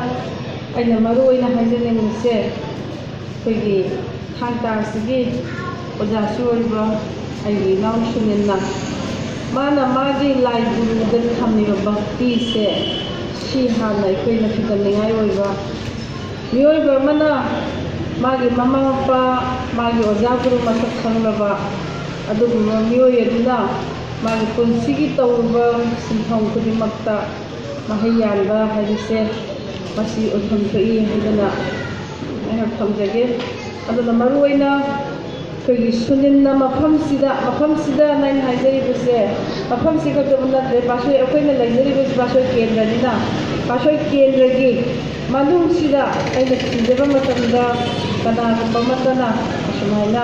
ꯑꯩꯅ ꯃꯔꯨ ꯑꯣꯏꯅ ꯍꯥꯏꯖꯅꯤꯡꯕꯁꯦ, ꯑꯩꯈꯣꯏꯒꯤ ꯊꯥꯡ ꯇꯥ ꯑꯁꯤꯒꯤ ꯑꯣꯖꯥꯁꯨ ꯑꯣꯏꯕ ꯑꯩꯒꯤ ꯏꯅꯥꯎ ꯁꯨꯅꯤꯜꯅ ꯃꯥꯅ ꯃꯥꯒꯤ ꯂꯥꯏ ꯒꯨꯔꯨꯗ ꯊꯝꯃꯤꯕ ꯚꯛꯇꯤꯁꯦ, ꯁꯤ ꯍꯥꯟꯅ ꯑꯩꯈꯣꯏꯅ ꯊꯤꯒꯠꯅꯤꯡꯉꯥꯏ ꯑꯣꯏꯕ꯫ ꯃꯤꯑꯣꯏꯕ ꯑꯃꯅ ꯃꯥꯒꯤ ꯃꯃꯥ ꯃꯄꯥ, ꯃꯥꯒꯤ ꯑꯣꯖꯥ ꯒꯨꯔꯨ ꯃꯁꯛ ꯈꯪꯂꯕ ꯑꯗꯨꯒꯨꯝꯕ ꯃꯤꯑꯣꯏ ꯑꯗꯨꯅ ꯃꯥꯒꯤ ꯄꯨꯟꯁꯤꯒꯤ ꯇꯧꯔꯨꯕ ꯁꯤꯟꯐꯝ ꯈꯨꯗꯤꯡꯃꯛꯇ ꯃꯍꯩ ꯌꯥꯟꯕ ꯍꯥꯏꯕꯁꯦ ꯃꯁꯤ ꯑꯣꯏꯐꯝ ꯊꯣꯛꯏ ꯍꯥꯏꯗꯅ ꯑꯩꯍꯥꯛ ꯊꯝꯖꯒꯦ꯫ ꯑꯗꯨꯅ ꯃꯔꯨꯑꯣꯏꯅ ꯑꯩꯈꯣꯏꯒꯤ ꯁꯨꯅꯤꯜꯅ ꯃꯐꯝꯁꯤꯗ, ꯃꯐꯝꯁꯤꯗ ꯑꯩꯅ ꯍꯥꯏꯖꯔꯤꯕꯁꯦ, ꯃꯐꯝꯁꯤ ꯈꯛꯇꯕꯨ ꯅꯠꯇ꯭ꯔꯦ, ꯄꯥꯠꯁꯣꯏ, ꯑꯩꯈꯣꯏꯅ ꯂꯩꯖꯔꯤꯕꯁꯤ ꯄꯥꯠꯁꯣꯏ ꯀꯦꯟꯗ꯭ꯔꯅꯤꯅ, ꯄꯥꯠꯁꯣꯏ ꯀꯦꯟꯗ꯭ꯔꯒꯤ ꯃꯅꯨꯡꯁꯤꯗ ꯑꯩꯅ ꯊꯤꯖꯕ ꯃꯇꯝꯗ ꯀꯅꯥꯒꯨꯝꯕ ꯑꯃꯠꯇꯅ ꯑꯁꯨꯃꯥꯏꯅ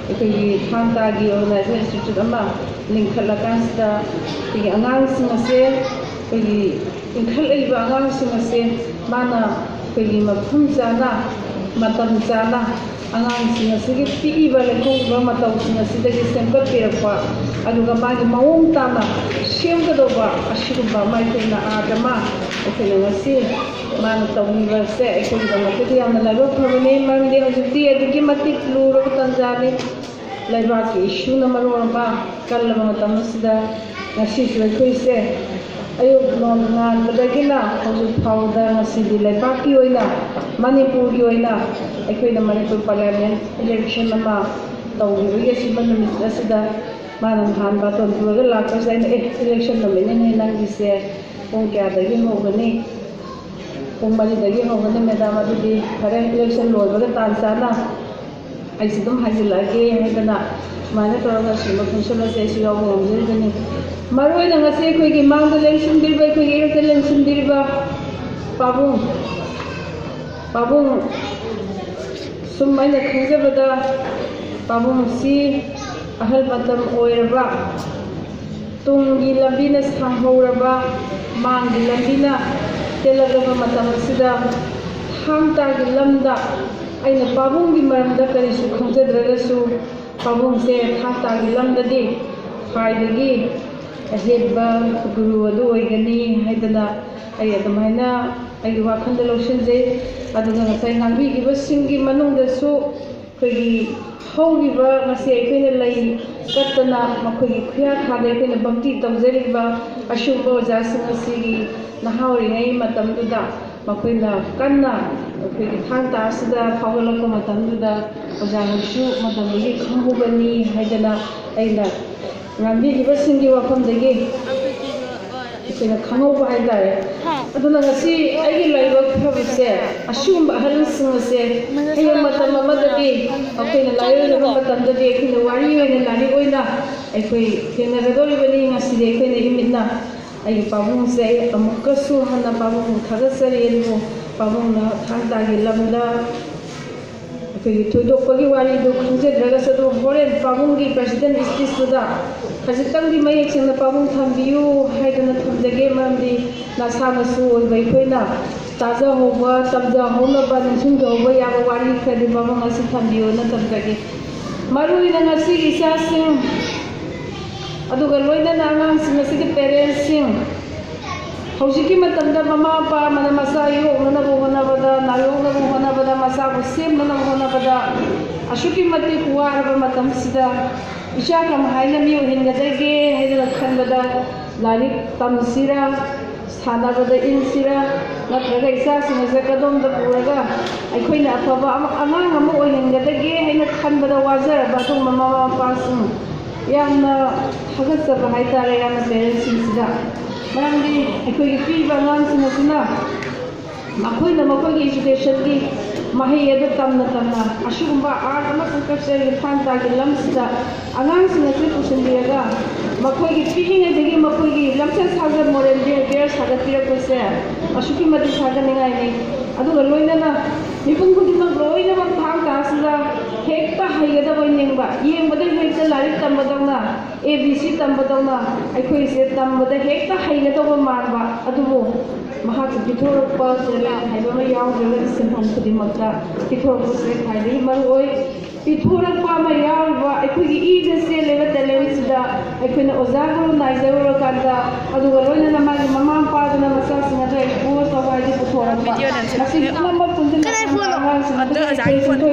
ꯑꯩꯈꯣꯏꯒꯤ ꯊꯥꯡ ꯇꯥꯒꯤ organization institute ꯑꯃ ꯂꯤꯡꯈꯠꯂꯀꯥꯟꯁꯤꯗ ꯑꯩꯈꯣꯏꯒꯤ ꯑꯉꯥꯡꯁꯤꯡ ꯑꯁꯦ, ꯑꯩꯈꯣꯏꯒꯤ ꯏꯟꯈꯠꯂꯛꯏꯕ ꯑꯉꯥꯡꯁꯤꯡ ꯑꯁꯦ ꯃꯥꯅ ꯑꯩꯈꯣꯏꯒꯤ ꯃꯐꯝ ꯆꯥꯅ, ꯃꯇꯝ ꯆꯥꯅ ꯑꯉꯥꯡꯁꯤꯡ ꯑꯁꯤꯒꯤ ꯄꯤꯛꯏꯕ ꯂꯦꯡꯍꯧꯔꯤꯕ ꯃꯇꯧꯁꯤꯡ ꯑꯁꯤꯗꯒꯤ ꯁꯦꯝꯒꯠꯄꯤꯔꯛꯄ, ꯑꯗꯨꯒ ꯃꯥꯒꯤ ꯃꯑꯣꯡ ꯇꯥꯅ ꯁꯦꯝꯒꯗꯧꯕ ꯑꯁꯤꯒꯨꯝꯕ ꯑꯃ ꯑꯩꯈꯣꯏꯅ art ꯑꯃ ꯑꯩꯈꯣꯏꯅ ꯉꯁꯤ ꯃꯥꯅ ꯇꯧꯕꯤꯕꯁꯦ ꯑꯩꯈꯣꯏꯒꯤꯗꯃꯛꯇꯗꯤ ꯌꯥꯝꯅ ꯂꯥꯏꯕꯛ ꯐꯕꯅꯤ꯫ ꯃꯔꯝꯗꯤ ꯍꯧꯖꯤꯛꯇꯤ ꯑꯗꯨꯛꯀꯤ ꯃꯇꯤꯛ ꯂꯨꯔꯕ ꯇꯥꯟꯖꯥꯅꯤ꯫ ꯂꯩꯕꯥꯛꯀꯤ ꯏꯁꯨꯅ ꯃꯔꯣꯜ ꯑꯃ ꯀꯜꯂꯕ ꯃꯇꯝ ꯑꯁꯤꯗ, ꯉꯁꯤꯁꯨ ꯑꯩꯈꯣꯏꯁꯦ ꯑꯌꯨꯛ ꯅꯣꯡꯉꯥꯟꯕꯗꯒꯤꯅ ꯍꯧꯖꯤꯛ ꯐꯥꯎꯕꯗ ꯉꯁꯤꯗꯤ ꯂꯩꯕꯥꯛꯀꯤ ꯑꯣꯏꯅ, ꯃꯅꯤꯄꯨꯔꯒꯤ ꯑꯣꯏꯅ ꯑꯩꯈꯣꯏꯅ ꯃꯅꯤꯄꯨꯔ ꯄꯥꯔꯂꯤꯌꯥꯃꯦꯟ ꯏꯂꯦꯛꯁꯟ ꯑꯃ ꯇꯧꯈꯤꯕꯒꯤ ꯑꯁꯤꯕ ꯅꯨꯃꯤꯠ ꯑꯁꯤꯗ ꯃꯥꯅ ꯅꯍꯥꯟ ꯕꯥꯇꯣꯟ ꯄꯨꯔꯒ ꯂꯥꯛꯄꯁꯤꯗ ꯑꯩꯅ, "ꯑꯦ, ꯏꯂꯦꯛꯁꯟ ꯅꯨꯃꯤꯠꯅꯤꯅꯦ ꯅꯪꯒꯤꯁꯦ, ꯄꯨꯡ ꯀꯌꯥꯗꯒꯤ ꯍꯧꯒꯅꯤ?" "ꯄꯨꯡ ꯃꯔꯤꯗꯒꯤ ꯍꯧꯒꯅꯤ ꯃꯦꯗꯥꯝ, ꯑꯗꯨꯗꯤ ꯐꯔꯦ, ꯏꯂꯦꯛꯁꯟ ꯂꯣꯏꯕꯒ ꯇꯥꯟ ꯆꯥꯅ ꯑꯩꯁꯨ ꯑꯗꯨꯝ ꯍꯥꯏꯖꯤꯜꯂꯛꯑꯒꯦ" ꯍꯥꯏꯗꯅ ꯁꯨꯃꯥꯏꯅ ꯇꯧꯔꯒ ꯁꯤꯒꯨꯝꯕ ꯐꯪꯁꯟ ꯑꯁꯦ ꯑꯩꯁꯨ ꯌꯥꯎꯕ ꯉꯝꯖꯔꯤꯕꯅꯤ꯫ ꯃꯔꯨ ꯑꯣꯏꯅ ꯉꯁꯤ ꯑꯩꯈꯣꯏꯒꯤ ꯃꯥꯡꯗ ꯂꯦꯡꯁꯤꯟꯕꯤꯔꯤꯕ, ꯑꯩꯈꯣꯏꯒꯤ ꯏꯔꯛꯇ ꯂꯦꯡꯁꯤꯟꯕꯤꯔꯤꯕ ꯄꯥꯕꯨꯡ, ꯄꯥꯕꯨꯡ, ꯁꯨꯝ ꯑꯩꯅ ꯈꯪꯖꯕꯗ ꯄꯥꯕꯨꯡꯁꯤ ꯑꯍꯜ ꯃꯇꯝ ꯑꯣꯏꯔꯕ, ꯇꯨꯡꯒꯤ ꯂꯝꯕꯤꯅ ꯁꯥꯡꯍꯧꯔꯕ, ꯃꯥꯡꯒꯤ ꯂꯝꯕꯤꯅ ꯇꯦꯜꯂꯛꯂꯕ ꯃꯇꯝ ꯑꯁꯤꯗ ꯊꯥꯡ ꯇꯥꯒꯤ ꯂꯝꯗ ꯑꯩꯅ ꯄꯥꯕꯨꯡꯒꯤ ꯃꯔꯝꯗ ꯀꯔꯤꯁꯨ ꯈꯪꯖꯗ꯭ꯔꯒꯁꯨ ꯄꯥꯕꯨꯡꯁꯦ ꯊꯥꯡ ꯇꯥꯒꯤ ꯂꯝꯗꯗꯤ ꯈ꯭ꯋꯥꯏꯗꯒꯤ ꯑꯍꯦꯟꯕ ꯒꯨꯔꯨ ꯑꯗꯨ ꯑꯣꯏꯒꯅꯤ ꯍꯥꯏꯗꯅ ꯑꯩ ꯑꯗꯨꯃꯥꯏꯅ ꯑꯩꯒꯤ ꯋꯥꯈꯜꯗ ꯂꯧꯁꯤꯟꯖꯩ꯫ ꯑꯗꯨꯒ ꯉꯁꯥꯏ ꯉꯥꯡꯕꯤꯈꯤꯕꯁꯤꯡꯒꯤ ꯃꯅꯨꯡꯗꯁꯨ ꯑꯩꯈꯣꯏꯒꯤ ꯍꯧꯈꯤꯕ ꯉꯁꯤ ꯑꯩꯈꯣꯏꯅ ꯂꯩ ꯀꯠꯇꯅ ꯃꯈꯣꯏꯒꯤ ꯈꯨꯌꯥ ꯊꯥꯗ ꯑꯩꯈꯣꯏꯅ ꯚꯛꯇꯤ ꯇꯧꯖꯔꯤꯕ ꯑꯁꯤꯒꯨꯝꯕ ꯑꯣꯖꯥꯁꯤꯡ ꯑꯁꯤꯒꯤ ꯅꯍꯥ ꯑꯣꯏꯔꯤꯉꯩ ꯃꯇꯝꯗꯨꯗ ꯃꯈꯣꯏꯅ ꯀꯟꯅ ꯑꯩꯈꯣꯏꯒꯤ ꯊꯥꯡ ꯇꯥ ꯑꯁꯤꯗ ꯐꯥꯎꯒꯠꯂꯛꯄ ꯃꯇꯝꯗꯨꯗ ꯑꯣꯖꯥ ꯍꯣꯏꯁꯨ ꯃꯇꯝꯗꯨꯒꯤ ꯈꯪꯍꯧꯒꯅꯤ ꯍꯥꯏꯗꯅ ꯑꯩꯅ ꯉꯥꯡꯕꯤꯈꯤꯕꯁꯤꯡꯒꯤ ꯋꯥꯐꯝꯗꯒꯤ ꯑꯩꯈꯣꯏꯅ ꯈꯪꯍꯧꯕ ꯍꯥꯏꯇꯥꯔꯦ꯫ ꯑꯗꯨꯅ ꯉꯁꯤ ꯑꯩꯒꯤ ꯂꯥꯏꯕꯛ ꯐꯕꯁꯦ ꯑꯁꯤꯒꯨꯝꯕ ꯑꯍꯜꯁꯤꯡ ꯑꯁꯦ ꯍꯌꯦꯡ ꯃꯇꯝ ꯑꯃꯗꯗꯤ ꯑꯩꯈꯣꯏꯅ ꯂꯥꯏꯑꯣꯏꯔꯕ ꯃꯇꯝꯗꯗꯤ ꯑꯩꯈꯣꯏꯅ ꯋꯥꯔꯤ ꯑꯣꯏꯅ, ꯂꯥꯏꯔꯤꯛ ꯑꯣꯏꯅ ꯑꯩꯈꯣꯏ ꯊꯦꯡꯅꯒꯗꯧꯔꯤꯕꯅꯤ꯫ ꯉꯁꯤꯗꯤ ꯑꯩꯈꯣꯏꯅ ꯏꯃꯤꯠꯅ ꯑꯩꯒꯤ ꯄꯥꯕꯨꯡꯁꯦ ꯑꯩ ꯑꯃꯨꯛꯀꯁꯨ ꯍꯟꯅ ꯄꯥꯕꯨꯡꯕꯨ ꯊꯥꯒꯠꯆꯔꯤ꯫ ꯑꯗꯨꯕꯨ ꯄꯥꯕꯨꯡꯅ ꯊꯥꯡ ꯇꯥꯒꯤ ꯂꯝꯗ ꯑꯩꯈꯣꯏꯒꯤ ꯊꯣꯏꯗꯣꯛꯄꯒꯤ ꯋꯥꯔꯤꯗꯨ ꯈꯪꯖꯗ꯭ꯔꯒꯁꯨ, ꯑꯗꯨ ꯍꯣꯔꯦꯟ ꯄꯥꯕꯨꯡꯒꯤ ꯄ꯭ꯔꯁꯤꯗꯦꯟ ꯁ꯭ꯄꯤꯁꯇꯨꯗ ꯈꯖꯤꯛꯇꯪꯗꯤ ꯃꯌꯦꯛ ꯁꯦꯡꯅ ꯄꯥꯕꯨꯡ ꯊꯝꯕꯤꯌꯨ ꯍꯥꯏꯗꯅ ꯊꯝꯖꯒꯦ꯫ ꯃꯔꯝꯗꯤ ꯅꯁꯥ ꯅꯁꯨ ꯑꯣꯏꯕ ꯑꯩꯈꯣꯏꯅ ꯇꯥꯖꯍꯧꯕ, ꯇꯝꯖꯍꯧꯅꯕ, ꯅꯤꯡꯁꯤꯡꯖꯍꯧꯕ ꯌꯥꯕ ꯋꯥꯔꯤ ꯈꯔꯗꯤ ꯄꯥꯕꯨꯡ ꯑꯁꯤ ꯊꯝꯕꯤꯌꯨꯅ ꯊꯝꯖꯒꯦ꯫ ꯃꯔꯨ ꯑꯣꯏꯅ ꯉꯁꯤꯒꯤ ꯏꯆꯥꯁꯤꯡ ꯑꯗꯨꯒ ꯂꯣꯏꯅꯅ ꯑꯉꯥꯡꯁꯤꯡ ꯑꯁꯤꯒꯤ ꯄꯦꯔꯦꯟꯁꯁꯤꯡ, ꯍꯧꯖꯤꯛꯀꯤ ꯃꯇꯝꯗ ꯃꯃꯥ ꯃꯄꯥ ꯑꯃꯅ ꯃꯆꯥ ꯌꯣꯛꯅꯅꯕ ꯍꯣꯠꯅꯕꯗ, ꯅꯥꯌꯣꯛꯅꯕ ꯍꯣꯠꯅꯕꯗ, ꯃꯆꯥꯕꯨ ꯁꯦꯝꯅꯅꯕ ꯍꯣꯠꯅꯕꯗ ꯑꯁꯨꯛꯀꯤ ꯃꯇꯤꯛ ꯋꯥꯔꯕ ꯃꯇꯝꯁꯤꯗ ꯏꯆꯥ ꯀꯃꯥꯏꯅ ꯃꯤ ꯑꯣꯏꯍꯟꯒꯗꯒꯦ ꯍꯥꯏꯗꯅ ꯈꯟꯕꯗ ꯂꯥꯏꯔꯤꯛ ꯇꯝꯁꯤꯔꯥ, ꯁꯥꯟꯅꯕꯗ ꯏꯟꯁꯤꯔꯥ, ꯅꯠꯇ꯭ꯔꯒ ꯏꯆꯥꯁꯤꯡ ꯑꯁꯦ ꯀꯗꯣꯝꯗ ꯄꯨꯔꯒ ꯑꯩꯈꯣꯏꯅ ꯑꯐꯕ ꯑꯃ, ꯑꯉꯥꯡ ꯑꯃ ꯑꯣꯏꯍꯟꯒꯗꯒꯦ ꯍꯥꯏꯅ ꯈꯟꯕꯗ ꯋꯥꯖꯔꯕ ꯑꯗꯨꯒꯨꯝꯕ ꯃꯃꯥ ꯃꯄꯥꯁꯤꯡ ꯌꯥꯝꯅ ꯊꯥꯒꯠꯆꯕ ꯍꯥꯏꯇꯥꯔꯦ, ꯌꯥꯝꯅ ꯄꯦꯔꯦꯟꯁꯁꯤꯡꯁꯤꯗ꯫ ꯃꯔꯝꯗꯤ ꯑꯩꯈꯣꯏꯒꯤ ꯄꯤꯕ ꯑꯉꯥꯡꯁꯤꯡ ꯑꯁꯤꯅ ꯃꯈꯣꯏꯅ ꯃꯈꯣꯏꯒꯤ ꯏꯖꯨꯀꯦꯁꯟꯒꯤ ꯃꯍꯩ ꯑꯗꯨ ꯇꯝꯅ ꯇꯝꯅ ꯑꯁꯤꯒꯨꯝꯕ ꯑꯥꯔꯠ ꯑꯃꯁꯨꯡ ꯀꯜꯆꯔꯒꯤ ꯊꯥꯡ ꯇꯥꯒꯤ ꯂꯝꯁꯤꯗ ꯑꯉꯥꯡꯁꯤꯡ ꯑꯁꯤ ꯄꯨꯁꯤꯟꯕꯤꯔꯒ ꯃꯈꯣꯏꯒꯤ ꯄꯤꯛꯂꯤꯉꯩꯗꯒꯤ ꯃꯈꯣꯏꯒꯤ ꯂꯝꯆꯠ ꯁꯥꯖꯠ ꯃꯣꯔꯦꯜ ꯕꯤꯍꯦꯕꯤꯌꯔ ꯁꯥꯒꯠꯄꯤꯔꯛꯄꯁꯦ ꯑꯁꯨꯛꯀꯤ ꯃꯇꯤꯛ ꯊꯥꯒꯠꯅꯤꯡꯉꯥꯏꯅꯤ꯫ ꯑꯗꯨꯒ ꯂꯣꯏꯅꯅ ꯃꯤꯄꯨꯝ ꯈꯨꯗꯤꯡꯃꯛ ꯂꯣꯏꯅꯃꯛ ꯊꯥꯡ ꯇꯥꯁꯤꯗ ꯍꯦꯛꯇ ꯍꯩꯒꯗꯕ ꯅꯤꯡꯕ, ꯌꯦꯡꯕꯗ ꯍꯦꯛꯇ ꯂꯥꯏꯔꯤꯛ ꯇꯝꯕꯗꯧꯅ, ꯑꯦ ꯕꯤ ꯁꯤ ꯇꯝꯕꯗꯧꯅ ꯑꯩꯈꯣꯏꯁꯦ ꯇꯝꯕꯗ ꯍꯦꯛꯇ ꯍꯩꯒꯗꯧꯕ ꯃꯥꯟꯕ, ꯑꯗꯨꯕꯨ ꯃꯍꯥꯛꯀꯤ ꯄꯤꯊꯣꯔꯛꯄ ꯇꯦꯂꯦꯟ ꯍꯥꯏꯕ ꯑꯃ ꯌꯥꯎꯗ꯭ꯔꯒꯗꯤ ꯁꯤꯟꯐꯝ ꯈꯨꯗꯤꯡꯃꯛꯇ ꯄꯤꯊꯣꯔꯛꯄꯁꯦ ꯈ꯭ꯋꯥꯏꯗꯒꯤ ꯃꯔꯨ ꯑꯣꯏ꯫ ꯄꯤꯊꯣꯔꯛꯄ ꯑꯃ ꯌꯥꯎꯔꯤꯕ ꯑꯩꯈꯣꯏꯒꯤ ꯏꯗ ꯆꯦꯜꯂꯤꯕ ꯇꯦꯂꯦꯟꯁꯤꯗ ꯑꯩꯈꯣꯏꯅ ꯑꯣꯖꯥ ꯒꯨꯔꯨ ꯅꯥꯏꯖꯔꯨꯔꯀꯥꯟꯗ, ꯑꯗꯨꯒ ꯂꯣꯏꯅꯅ ꯃꯥꯒꯤ ꯃꯃꯥ ꯃꯄꯥꯗꯨꯅ ꯃꯆꯥꯁꯤꯡ ꯑꯗꯨ ꯑꯦꯛꯁꯄꯣꯖ ꯇꯧꯕ ꯍꯥꯏꯗꯤ ꯄꯨꯊꯣꯔꯛꯄ, ꯃꯁꯤ ꯄꯨꯝꯅꯃꯛ ꯄꯨꯟꯁꯤꯟꯅ ꯑꯉꯥꯡꯁꯤꯡ ꯑꯗꯨ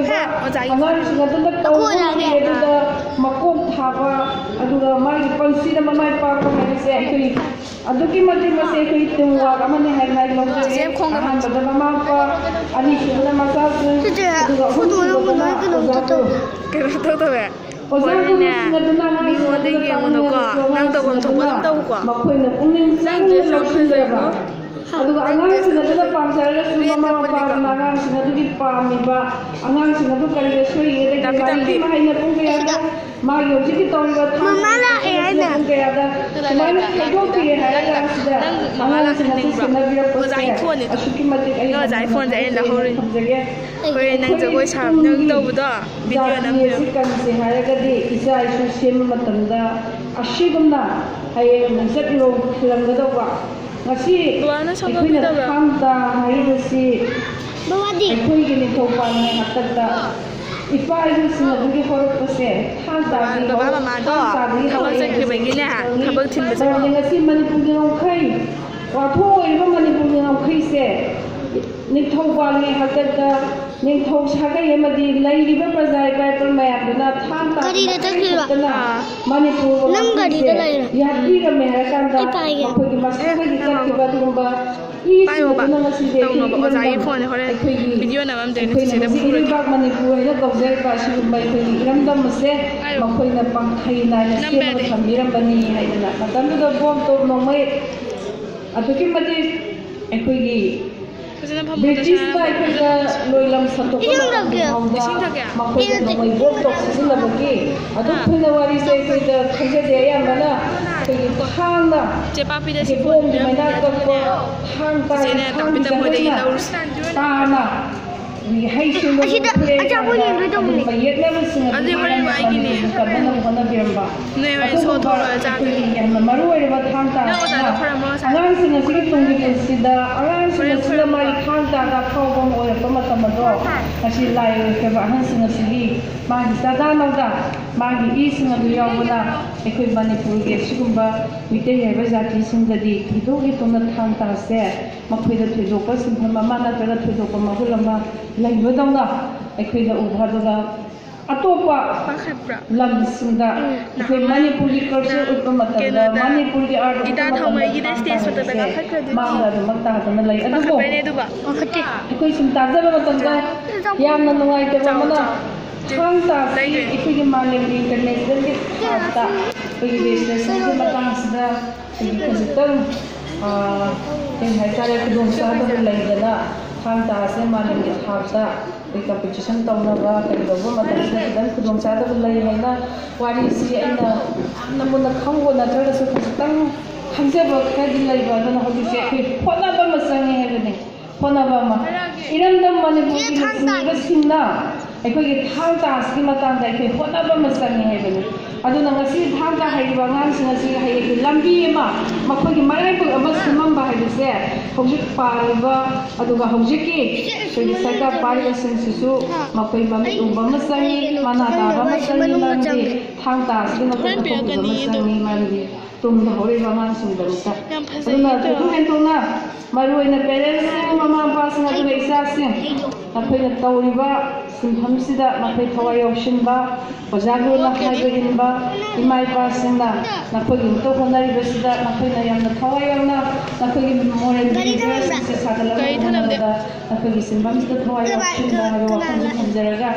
ꯑꯉꯥꯡꯁꯤꯡ ꯑꯗꯨꯅ ꯇꯧꯕ ꯉꯝꯗꯦ꯫ ꯑꯗꯨꯗ ꯃꯀꯣꯛ ꯊꯥꯕ, ꯑꯗꯨꯒ ꯃꯥꯒꯤ ꯄꯨꯟꯁꯤꯗ ꯃꯃꯥꯏ ꯄꯥꯛꯄ ꯍꯥꯏꯕꯁꯦ ꯑꯩꯈꯣꯏ ꯑꯗꯨꯛꯀꯤ ꯃꯇꯤꯛ ꯃꯁꯤ ꯑꯩꯈꯣꯏ ꯇꯤꯝ ꯋꯥꯔꯛ ꯑꯃꯅꯤ ꯍꯥꯏꯅ ꯑꯩ ꯂꯧꯖꯒꯦ꯫ ꯑꯍꯥꯟꯕꯗ ꯃꯃꯥ ꯃꯄꯥ, ꯑꯅꯤꯁꯨꯕꯗ ꯃꯆꯥꯁꯤꯡ, ꯑꯗꯨꯒ ꯑꯍꯨꯝꯁꯨꯕꯗꯅ ꯑꯣꯖꯥ ꯒꯨꯔꯨ꯫ ꯀꯩꯅꯣ ꯇꯧꯗꯕ꯫ ꯑꯣꯖꯥ ꯍꯣꯔꯦꯟꯅꯦ, ꯒꯨꯔꯨꯁꯤꯡ ꯑꯗꯨꯅ ꯑꯉꯥꯡꯁꯤꯡ ꯑꯗꯨꯗ ꯑꯗꯨꯗ ꯌꯦꯡꯉꯨꯅꯨꯀꯣ, ꯇꯥꯛꯄꯤꯔꯤꯕ ꯅꯪ ꯇꯧꯐꯝ ꯊꯣꯛꯄ ꯑꯗꯨꯝ ꯇꯧꯀꯣ꯫ ꯃꯈꯣꯏꯅ ꯄꯨꯛꯅꯤꯡ ꯅꯪ ꯆꯪꯅ ꯗ꯭ꯔꯦꯁ ꯌꯥꯝ ꯐꯖꯩꯀꯣ꯫ ꯂꯧꯁꯤꯟꯖꯕ꯫ ꯑꯗꯨꯒ ꯑꯉꯥꯡꯁꯤꯡ ꯑꯗꯨꯅ ꯄꯥꯝꯖꯔꯒꯁꯨ ꯃꯃꯥ ꯃꯄꯥꯗꯨꯅ ꯑꯉꯥꯡꯁꯤꯡ ꯑꯗꯨꯒꯤ ꯄꯥꯝꯃꯤꯕ, ꯑꯉꯥꯡꯁꯤꯡ ꯑꯗꯨ ꯀꯔꯤꯗ ꯁꯣꯏꯔꯤꯒꯦ, ꯇꯥꯄꯤ ꯃꯍꯩꯅ ꯄꯨꯡ ꯀꯌꯥꯗ, ꯃꯥꯒꯤ ꯍꯧꯖꯤꯛꯀꯤ ꯇꯧꯔꯤꯕ ꯊꯥꯡ ꯃꯃꯥ ꯂꯥꯛꯑꯦ ꯍꯥꯏꯅ꯫ ꯄꯨꯡ ꯀꯌꯥꯗ ꯁꯨꯃꯥꯏꯅ ꯈꯥꯏꯗꯣꯛꯄꯤꯔꯦ ꯍꯥꯏꯔꯒ ꯁꯤꯗ ꯑꯉꯥꯡꯁꯤꯡ ꯑꯁꯤ ꯁꯦꯟꯅꯕꯤꯔꯛꯄꯁꯦ ꯑꯁꯨꯛꯀꯤ ꯃꯇꯤꯛ ꯑꯩ ꯊꯝꯖꯒꯦ꯫ ꯍꯣꯔꯦꯟ ꯅꯪ ꯖꯒꯣꯏ ꯁꯥꯕ ꯅꯪ ꯇꯧꯕꯗꯣ ꯚꯤꯗꯤꯑꯣ ꯅꯝꯕꯤꯔꯣ꯫ ꯖꯥꯇꯤ ꯑꯁꯤ ꯀꯔꯤꯁꯦ ꯍꯥꯏꯔꯒꯗꯤ ꯏꯆꯥ ꯏꯁꯨ ꯁꯦꯝꯕ ꯃꯇꯝꯗ ꯑꯁꯤꯒꯨꯝꯅ ꯍꯌꯦꯡ ꯃꯤꯡꯆꯠ ꯎꯔꯣꯡ ꯈꯤꯜꯂꯝꯒꯗꯧꯕ ꯉꯁꯤ ꯕꯕꯥꯅ ꯁꯝ ꯑꯩꯈꯣꯏꯅ ꯀꯛꯄꯤꯗꯕ꯭ꯔꯣ? ꯊꯥꯡ ꯇꯥ ꯍꯥꯏꯔꯤꯕꯁꯤ ꯕꯕꯥꯗꯤ? ꯑꯩꯈꯣꯏꯒꯤ ꯅꯤꯡꯊꯧ ꯄꯥꯜꯂꯤꯉꯩ ꯍꯥꯛꯇꯛꯇ ꯏꯄꯥ ꯏꯄꯨꯁꯤꯡ ꯑꯗꯨꯒꯤ ꯍꯧꯔꯛꯄꯁꯦ ꯊꯥꯡ ꯇꯥꯗꯒꯤ ꯕꯕꯥ ꯍꯧꯔꯛ-, ꯃꯃꯥꯗꯣ ꯊꯥꯡ ꯇꯥꯗꯒꯤ ꯊꯕꯛ ꯍꯧꯔꯛꯑꯦ꯫ ꯆꯠꯈꯤꯕꯒꯤꯅꯦ, ꯊꯕꯛ ꯊꯤꯟꯕ ꯆꯠꯈꯤꯕ꯫ ꯃꯔꯝꯗꯤ ꯉꯁꯤ ꯃꯅꯤꯄꯨꯔꯒꯤ ꯋꯥꯡꯈꯩ ꯋꯥꯊꯣꯛ ꯑꯣꯏꯔꯤꯕ ꯃꯅꯤꯄꯨꯔꯒꯤ ꯉꯝꯈꯩꯁꯦ ꯅꯤꯡꯊꯧ ꯄꯥꯜꯂꯤꯉꯩ ꯍꯥꯛꯇꯛꯇ ꯅꯤꯡꯊꯧ ꯁꯥꯒꯩ ꯑꯃꯗꯤ ꯂꯩꯔꯤꯕ ꯄ꯭ꯔꯖꯥ ꯏꯄꯥ ꯏꯄꯨ ꯃꯌꯥꯝꯗꯨꯅ ꯊꯥꯡ ꯇꯥ ꯒꯥꯔꯤꯗ ꯆꯠꯈ꯭ꯔꯤꯕ꯫ ꯈꯛꯇꯅ ꯑꯥ꯫ ꯃꯅꯤꯄꯨꯔ ꯅꯪ ꯒꯥꯔꯤꯗ ꯂꯩꯔꯣ꯫ ꯌꯥꯠꯄꯤꯔꯝꯃꯦ ꯍꯥꯏꯔꯀꯥꯟꯗ ꯑꯩ ꯄꯥꯏꯒꯦ꯫ ꯃꯈꯣꯏꯒꯤ ꯃꯁꯥꯗꯒꯤ ꯆꯠꯈꯤꯕ ꯑꯗꯨꯒꯨꯝꯕ ꯏ ꯄꯥꯏꯌꯣꯕ꯫ ꯁꯤꯕꯗꯨꯅ ꯉꯁꯤꯗꯤ ꯑꯩꯈꯣꯏ ꯇꯧꯅꯣꯕ ꯑꯣꯖꯥꯒꯤ ꯏꯔꯝꯗꯝ, ꯐꯣꯟ ꯍꯣꯔꯦꯟ ꯑꯩꯈꯣꯏꯒꯤ, video ꯅꯝꯃꯝꯗꯣꯏꯅꯦ ꯑꯩꯈꯣꯏ ꯆꯤꯆꯦꯗ ꯃꯁꯤꯒꯤ ꯐꯨꯔꯗꯤ꯫ ꯏꯔꯩꯕꯥꯛ ꯃꯅꯤꯄꯨꯔ ꯍꯥꯏꯅ ꯀꯧꯖꯔꯤꯕ ꯑꯁꯤꯒꯨꯝꯕ ꯑꯩꯈꯣꯏꯒꯤ ꯏꯔꯝꯗꯝ ꯑꯁꯦ ꯄꯥꯏꯌꯣ꯫ ꯃꯈꯣꯏꯅ ꯄꯥꯡꯈꯩ ꯅꯥꯏꯅ ꯅꯝꯕ ꯁꯦꯝꯃꯒ ꯌꯥꯗꯦ꯫ ꯊꯝꯕꯤꯔꯝꯕꯅꯤ ꯍꯥꯏꯗꯅ ꯃꯇꯝꯗꯨꯗ ꯕꯣꯝ ꯇꯣꯞ ꯅꯣꯡꯃꯩ ꯑꯗꯨꯛꯀꯤ ꯃꯇꯤꯛ ꯑꯩꯈꯣꯏꯒꯤ ꯐꯖꯅ ꯐꯝꯃꯨ, ꯕ꯭ꯔꯤꯇꯤꯁꯅ ꯇꯁꯥꯅ꯫ ꯑꯩꯈꯣꯏꯗ ꯂꯣꯏꯂꯝ ꯁꯟꯗꯣꯛꯄ ꯏꯁꯤꯡ ꯊꯛꯀꯦ꯫ ꯃꯇꯝꯗ ꯏꯁꯤꯡ ꯊꯛꯀꯦ꯫ ꯃꯈꯣꯏꯅ ꯅꯣꯡꯃꯩ ꯕꯣꯝ ꯇꯣꯞ ꯁꯤꯖꯤꯟꯅꯕꯒꯤ ꯑꯗꯨꯛ ꯍꯥ? ꯊꯣꯏꯅ ꯋꯥꯔꯤꯁꯦ ꯑꯩꯈꯣꯏꯗ ꯈꯪꯖꯗꯦ꯫ ꯑꯌꯥꯝꯕꯅ ꯑꯩꯈꯣꯏꯒꯤ ꯊꯥꯡꯅ ꯆꯦ ꯄꯥꯄꯤꯗ ꯁꯤ ꯑꯩꯈꯣꯏ ꯐꯣꯟ ꯕꯣꯝꯒꯤ ꯄꯤꯔꯝꯃꯦ, ꯃꯩꯅꯥꯛ ꯀꯛꯄ ꯑꯗꯨꯒꯅꯦ ꯊꯥꯡ ꯇꯥ ꯆꯦꯆꯦꯅꯦ ꯊꯥꯡꯒꯤ ꯇꯥꯛꯄꯤꯗ ꯃꯣꯏꯗꯒꯤ ꯖꯒꯠꯅ ꯂꯧꯔꯨꯁꯤ꯫ ꯇꯥꯅ ꯍꯩꯁꯤꯡꯕ ꯑꯁꯤꯗ ꯈꯨꯠꯂꯦ ꯑꯆꯥꯄꯣꯠ ꯀꯥꯟꯗ ꯌꯦꯡꯗꯣꯏ ꯇꯧꯕꯅꯦ꯫ ꯑꯗꯨꯒꯨꯝꯕ ꯌꯦꯛꯅꯕꯁꯤꯡ ꯑꯗꯨꯗꯤ ꯑꯗꯨ ꯍꯣꯔꯦꯟ ꯃꯥꯅ ꯑꯩꯒꯤꯅꯦ꯫ ꯀꯟꯅꯕ ꯍꯣꯠꯅꯕꯤꯔꯝꯕ꯫ ꯅꯣꯏ ꯍꯣꯔꯦꯟ ꯑꯗꯨꯒꯨꯝꯕ ꯁꯣꯠꯊꯣꯛꯑꯒ ꯆꯥꯒꯦ꯫ ꯑꯩꯈꯣꯏꯒꯤ ꯌꯥꯝꯅ ꯃꯔꯨ ꯑꯣꯏꯔꯕ ꯊꯥꯡ ꯇꯥ ꯅꯪ ꯑꯣꯖꯥꯗ ꯑꯁꯤꯅ ꯈꯔ ꯑꯃ ꯁꯥ-, ꯑꯉꯥꯡꯁꯤꯡ ꯑꯁꯤꯒꯤ ꯇꯨꯡꯒꯤ ꯄꯨꯟꯁꯤꯗ ꯑꯉꯥꯡꯁꯤꯡ ꯍꯣꯔꯦꯟ ꯑꯁꯤꯅ ꯈꯔ ꯃꯥꯒꯤ ꯑꯃ ꯊꯥꯡ ꯇꯥꯗ ꯑꯐꯥꯎꯕ ꯑꯃ ꯑꯣꯏꯔꯛꯄ ꯃꯇꯝ ꯑꯗꯣ ꯉꯁꯤ ꯂꯥꯏ ꯑꯣꯏꯈ꯭ꯔꯕ ꯑꯍꯟꯁꯤꯡ ꯑꯁꯤꯒꯤ ꯃꯥꯒꯤ ꯆꯥꯗꯥ ꯅꯧꯗꯥ ꯃꯥꯒꯤ ꯏꯁꯤꯡ ꯑꯗꯨ ꯌꯥꯎꯕꯅ ꯑꯩꯈꯣꯏ ꯃꯅꯤꯄꯨꯔꯒꯤ ꯑꯁꯤꯒꯨꯝꯕ ꯃꯤꯇꯩ ꯍꯥꯏꯕ ꯖꯥꯇꯤꯁꯤꯡꯗꯗꯤ ꯊꯣꯏꯗꯣꯛ ꯍꯦꯟꯗꯣꯛꯅ ꯊꯥꯡ ꯇꯥꯁꯦ ꯃꯈꯣꯏꯗ ꯊꯣꯏꯗꯣꯛꯄ ꯁꯤꯟꯐꯝ ꯑꯃ ꯅꯠꯇ꯭ꯔꯒ ꯊꯣꯏꯗꯣꯛꯄ ꯃꯒꯨꯟ ꯑꯃ ꯂꯩꯕꯗꯧꯅ ꯑꯩꯈꯣꯏꯅ ꯎꯕ꯫ ꯑꯗꯨꯒ ꯑꯇꯣꯞꯄ ꯄꯥꯈꯠꯄ꯭ꯔꯥ? ꯂꯝꯁꯤꯡꯗ ꯎꯝ, ꯑꯩꯈꯣꯏ ꯅꯍꯥꯟ ꯃꯅꯤꯄꯨꯔꯒꯤ culture ꯅꯪ ꯎꯠꯄ ꯃꯇꯝꯗ, ꯀꯩꯅꯣꯗ ꯃꯅꯤꯄꯨꯔꯒꯤ art ꯏꯇꯥ ꯎꯠꯄ ꯃꯇꯝꯗ ꯊꯥꯎꯃꯩꯒꯤꯗ ꯊꯥꯡ ꯇꯥ stage ꯃꯊꯛꯇ ꯍꯥꯏꯕꯁꯦ ꯀꯥꯈꯠꯈ꯭ꯔꯗꯤ ꯃꯥꯡꯗ ꯑꯗꯨꯃꯛ ꯇꯥꯗꯨꯅ ꯂꯩ꯫ ꯑꯗꯨꯕꯨ ꯄꯥꯈꯠꯄꯩꯅꯦ ꯑꯗꯨꯒ꯫ ꯄꯥꯈꯠꯇꯦ꯫ ꯑꯩꯈꯣꯏ ꯁꯨꯝ ꯇꯥꯖꯕ ꯃꯇꯝꯗ ꯆꯥꯎ, ꯆꯥꯎ꯫ ꯌꯥꯝꯅ ꯅꯨꯡꯉꯥꯏꯇꯕ ꯆꯥꯎ, ꯑꯃꯅ ꯆꯥꯎ꯫ ꯊꯥꯡ ꯇꯥ ꯑꯁꯤ ꯂꯩꯈ꯭ꯔꯦ꯫ ꯑꯩꯈꯣꯏꯒꯤ ꯃꯥꯂꯦꯝꯒꯤ internationalꯒꯤ ꯊꯥꯛꯇ ꯑꯩꯈꯣꯏꯒꯤ registration ꯒꯤ ꯃꯇꯥꯡꯁꯤꯗ ꯑꯩꯈꯣꯏꯒꯤ ꯈꯖꯤꯛꯇꯪ, ꯑꯥ, ꯀꯩ ꯍꯥꯏꯇꯥꯔꯦ, ꯈꯨꯗꯣꯡꯆꯥꯗꯕ ꯂꯩꯗꯅ ꯊꯥꯡ ꯇꯥ ꯑꯁꯦ ꯃꯥꯂꯦꯝꯒꯤ ꯊꯥꯛꯇ ꯑꯩꯈꯣꯏ competition ꯇꯧꯅꯕ ꯀꯔꯤ ꯇꯧꯕ ꯃꯇꯝꯁꯤꯗ ꯈꯤꯇꯪ ꯈꯨꯗꯣꯡꯆꯥꯗꯕ ꯂꯩ ꯍꯥꯏꯅ ꯋꯥꯔꯤꯁꯤ ꯑꯩꯅ ꯌꯥꯝꯅ ꯃꯨꯟꯅ ꯈꯪꯕ ꯅꯠꯇ꯭ꯔꯒꯁꯨ ꯈꯖꯤꯛꯇꯪ ꯈꯪꯖꯕ ꯈꯔꯗꯤ ꯂꯩꯕ꯫ ꯑꯗꯨꯅ ꯍꯧꯖꯤꯛꯁꯦ ꯑꯩꯈꯣꯏ ꯍꯣꯠꯅꯕ ꯑꯃ ꯆꯪꯉꯦ ꯍꯥꯏꯕꯅꯤ꯫ ꯍꯣꯠꯅꯕ ꯑꯃ꯫ ꯏꯔꯝꯗꯝ ꯃꯅꯤꯄꯨꯔꯒꯤ ꯂꯨꯆꯤꯡꯕꯁꯤꯡꯅ ꯑꯩꯈꯣꯏꯒꯤ ꯊꯥꯡ ꯇꯥ ꯑꯁꯤꯒꯤ ꯃꯇꯥꯡꯗ ꯑꯩꯈꯣꯏ ꯍꯣꯠꯅꯕ ꯑꯃ ꯆꯪꯉꯦ ꯍꯥꯏꯕꯅꯤ꯫ ꯑꯗꯨꯅ ꯉꯁꯤ ꯊꯥꯡ ꯇꯥ ꯍꯩꯔꯤꯕ ꯑꯉꯥꯡꯁꯤꯡ ꯑꯁꯤ ꯍꯌꯦꯡꯒꯤ ꯂꯝꯕꯤ ꯑꯃ, ꯃꯈꯣꯏꯒꯤ ꯃꯔꯥꯏꯕꯛ ꯑꯃ ꯁꯦꯝꯃꯝꯕ ꯍꯥꯏꯕꯁꯦ ꯍꯧꯖꯤꯛ ꯄꯥꯜꯂꯤꯕ, ꯑꯗꯨꯒ ꯍꯧꯖꯤꯛꯀꯤ ꯑꯩꯈꯣꯏꯒꯤ ꯁꯔꯀꯥꯔ ꯄꯥꯏꯔꯤꯕꯁꯤꯡꯁꯤꯁꯨ ꯃꯈꯣꯏ ꯃꯃꯤꯠ ꯎꯕ ꯑꯃ ꯆꯪꯉꯤ, ꯃꯅꯥ ꯇꯥꯕ ꯑꯃ ꯆꯪꯉꯤ, ꯃꯔꯝꯗꯤ ꯊꯥꯡ ꯇꯥ ꯑꯁꯤꯒꯤ ꯃꯇꯝꯗ ꯍꯣꯠꯅꯕ ꯑꯃ ꯆꯪꯉꯤ, ꯃꯔꯝꯗꯤ ꯇꯨꯡꯗ ꯍꯧꯔꯛꯏꯕ ꯑꯉꯥꯡꯁꯤꯡꯒꯤꯗꯃꯛꯇ꯫ ꯌꯥꯝ ꯐꯖꯩ꯫ ꯑꯗꯨꯅ ꯊꯣꯏꯗꯣꯛ ꯍꯦꯟꯗꯣꯛꯅ ꯃꯔꯨꯑꯣꯏꯅ parents ꯁꯤꯡ, ꯃꯃꯥ ꯃꯄꯥꯁꯤꯡ ꯑꯗꯨꯒ ꯏꯆꯥꯁꯤꯡ, ꯅꯈꯣꯏꯅ ꯇꯧꯔꯤꯕ ꯁꯤꯟꯐꯝꯁꯤꯗ ꯅꯈꯣꯏ ꯊꯋꯥꯏ ꯌꯥꯎꯁꯤꯟꯕ, ꯑꯣꯖꯥ ꯒꯨꯔꯨꯅ ꯍꯥꯏꯕ ꯏꯟꯕ, ꯏꯃꯥ ꯏꯄꯥꯁꯤꯡꯅ ꯅꯈꯣꯏꯒꯤꯗꯃꯛꯇ ꯍꯣꯠꯅꯔꯤꯕꯁꯤꯗ ꯅꯈꯣꯏꯅ ꯌꯥꯝꯅ ꯊꯋꯥꯏ ꯌꯥꯎꯅ ꯅꯈꯣꯏꯒꯤ memorial ꯁꯤꯡꯁꯦ ꯁꯥꯒꯠꯂꯛꯅꯕ ꯍꯣꯠꯅꯕꯗ ꯅꯈꯣꯏꯒꯤ ꯁꯤꯟꯐꯝꯁꯤꯗ ꯊꯋꯥꯏ ꯌꯥꯎꯁꯤꯟꯕ ꯍꯥꯏꯕ ꯋꯥꯐꯝꯁꯤ ꯊꯝꯖꯔꯒ,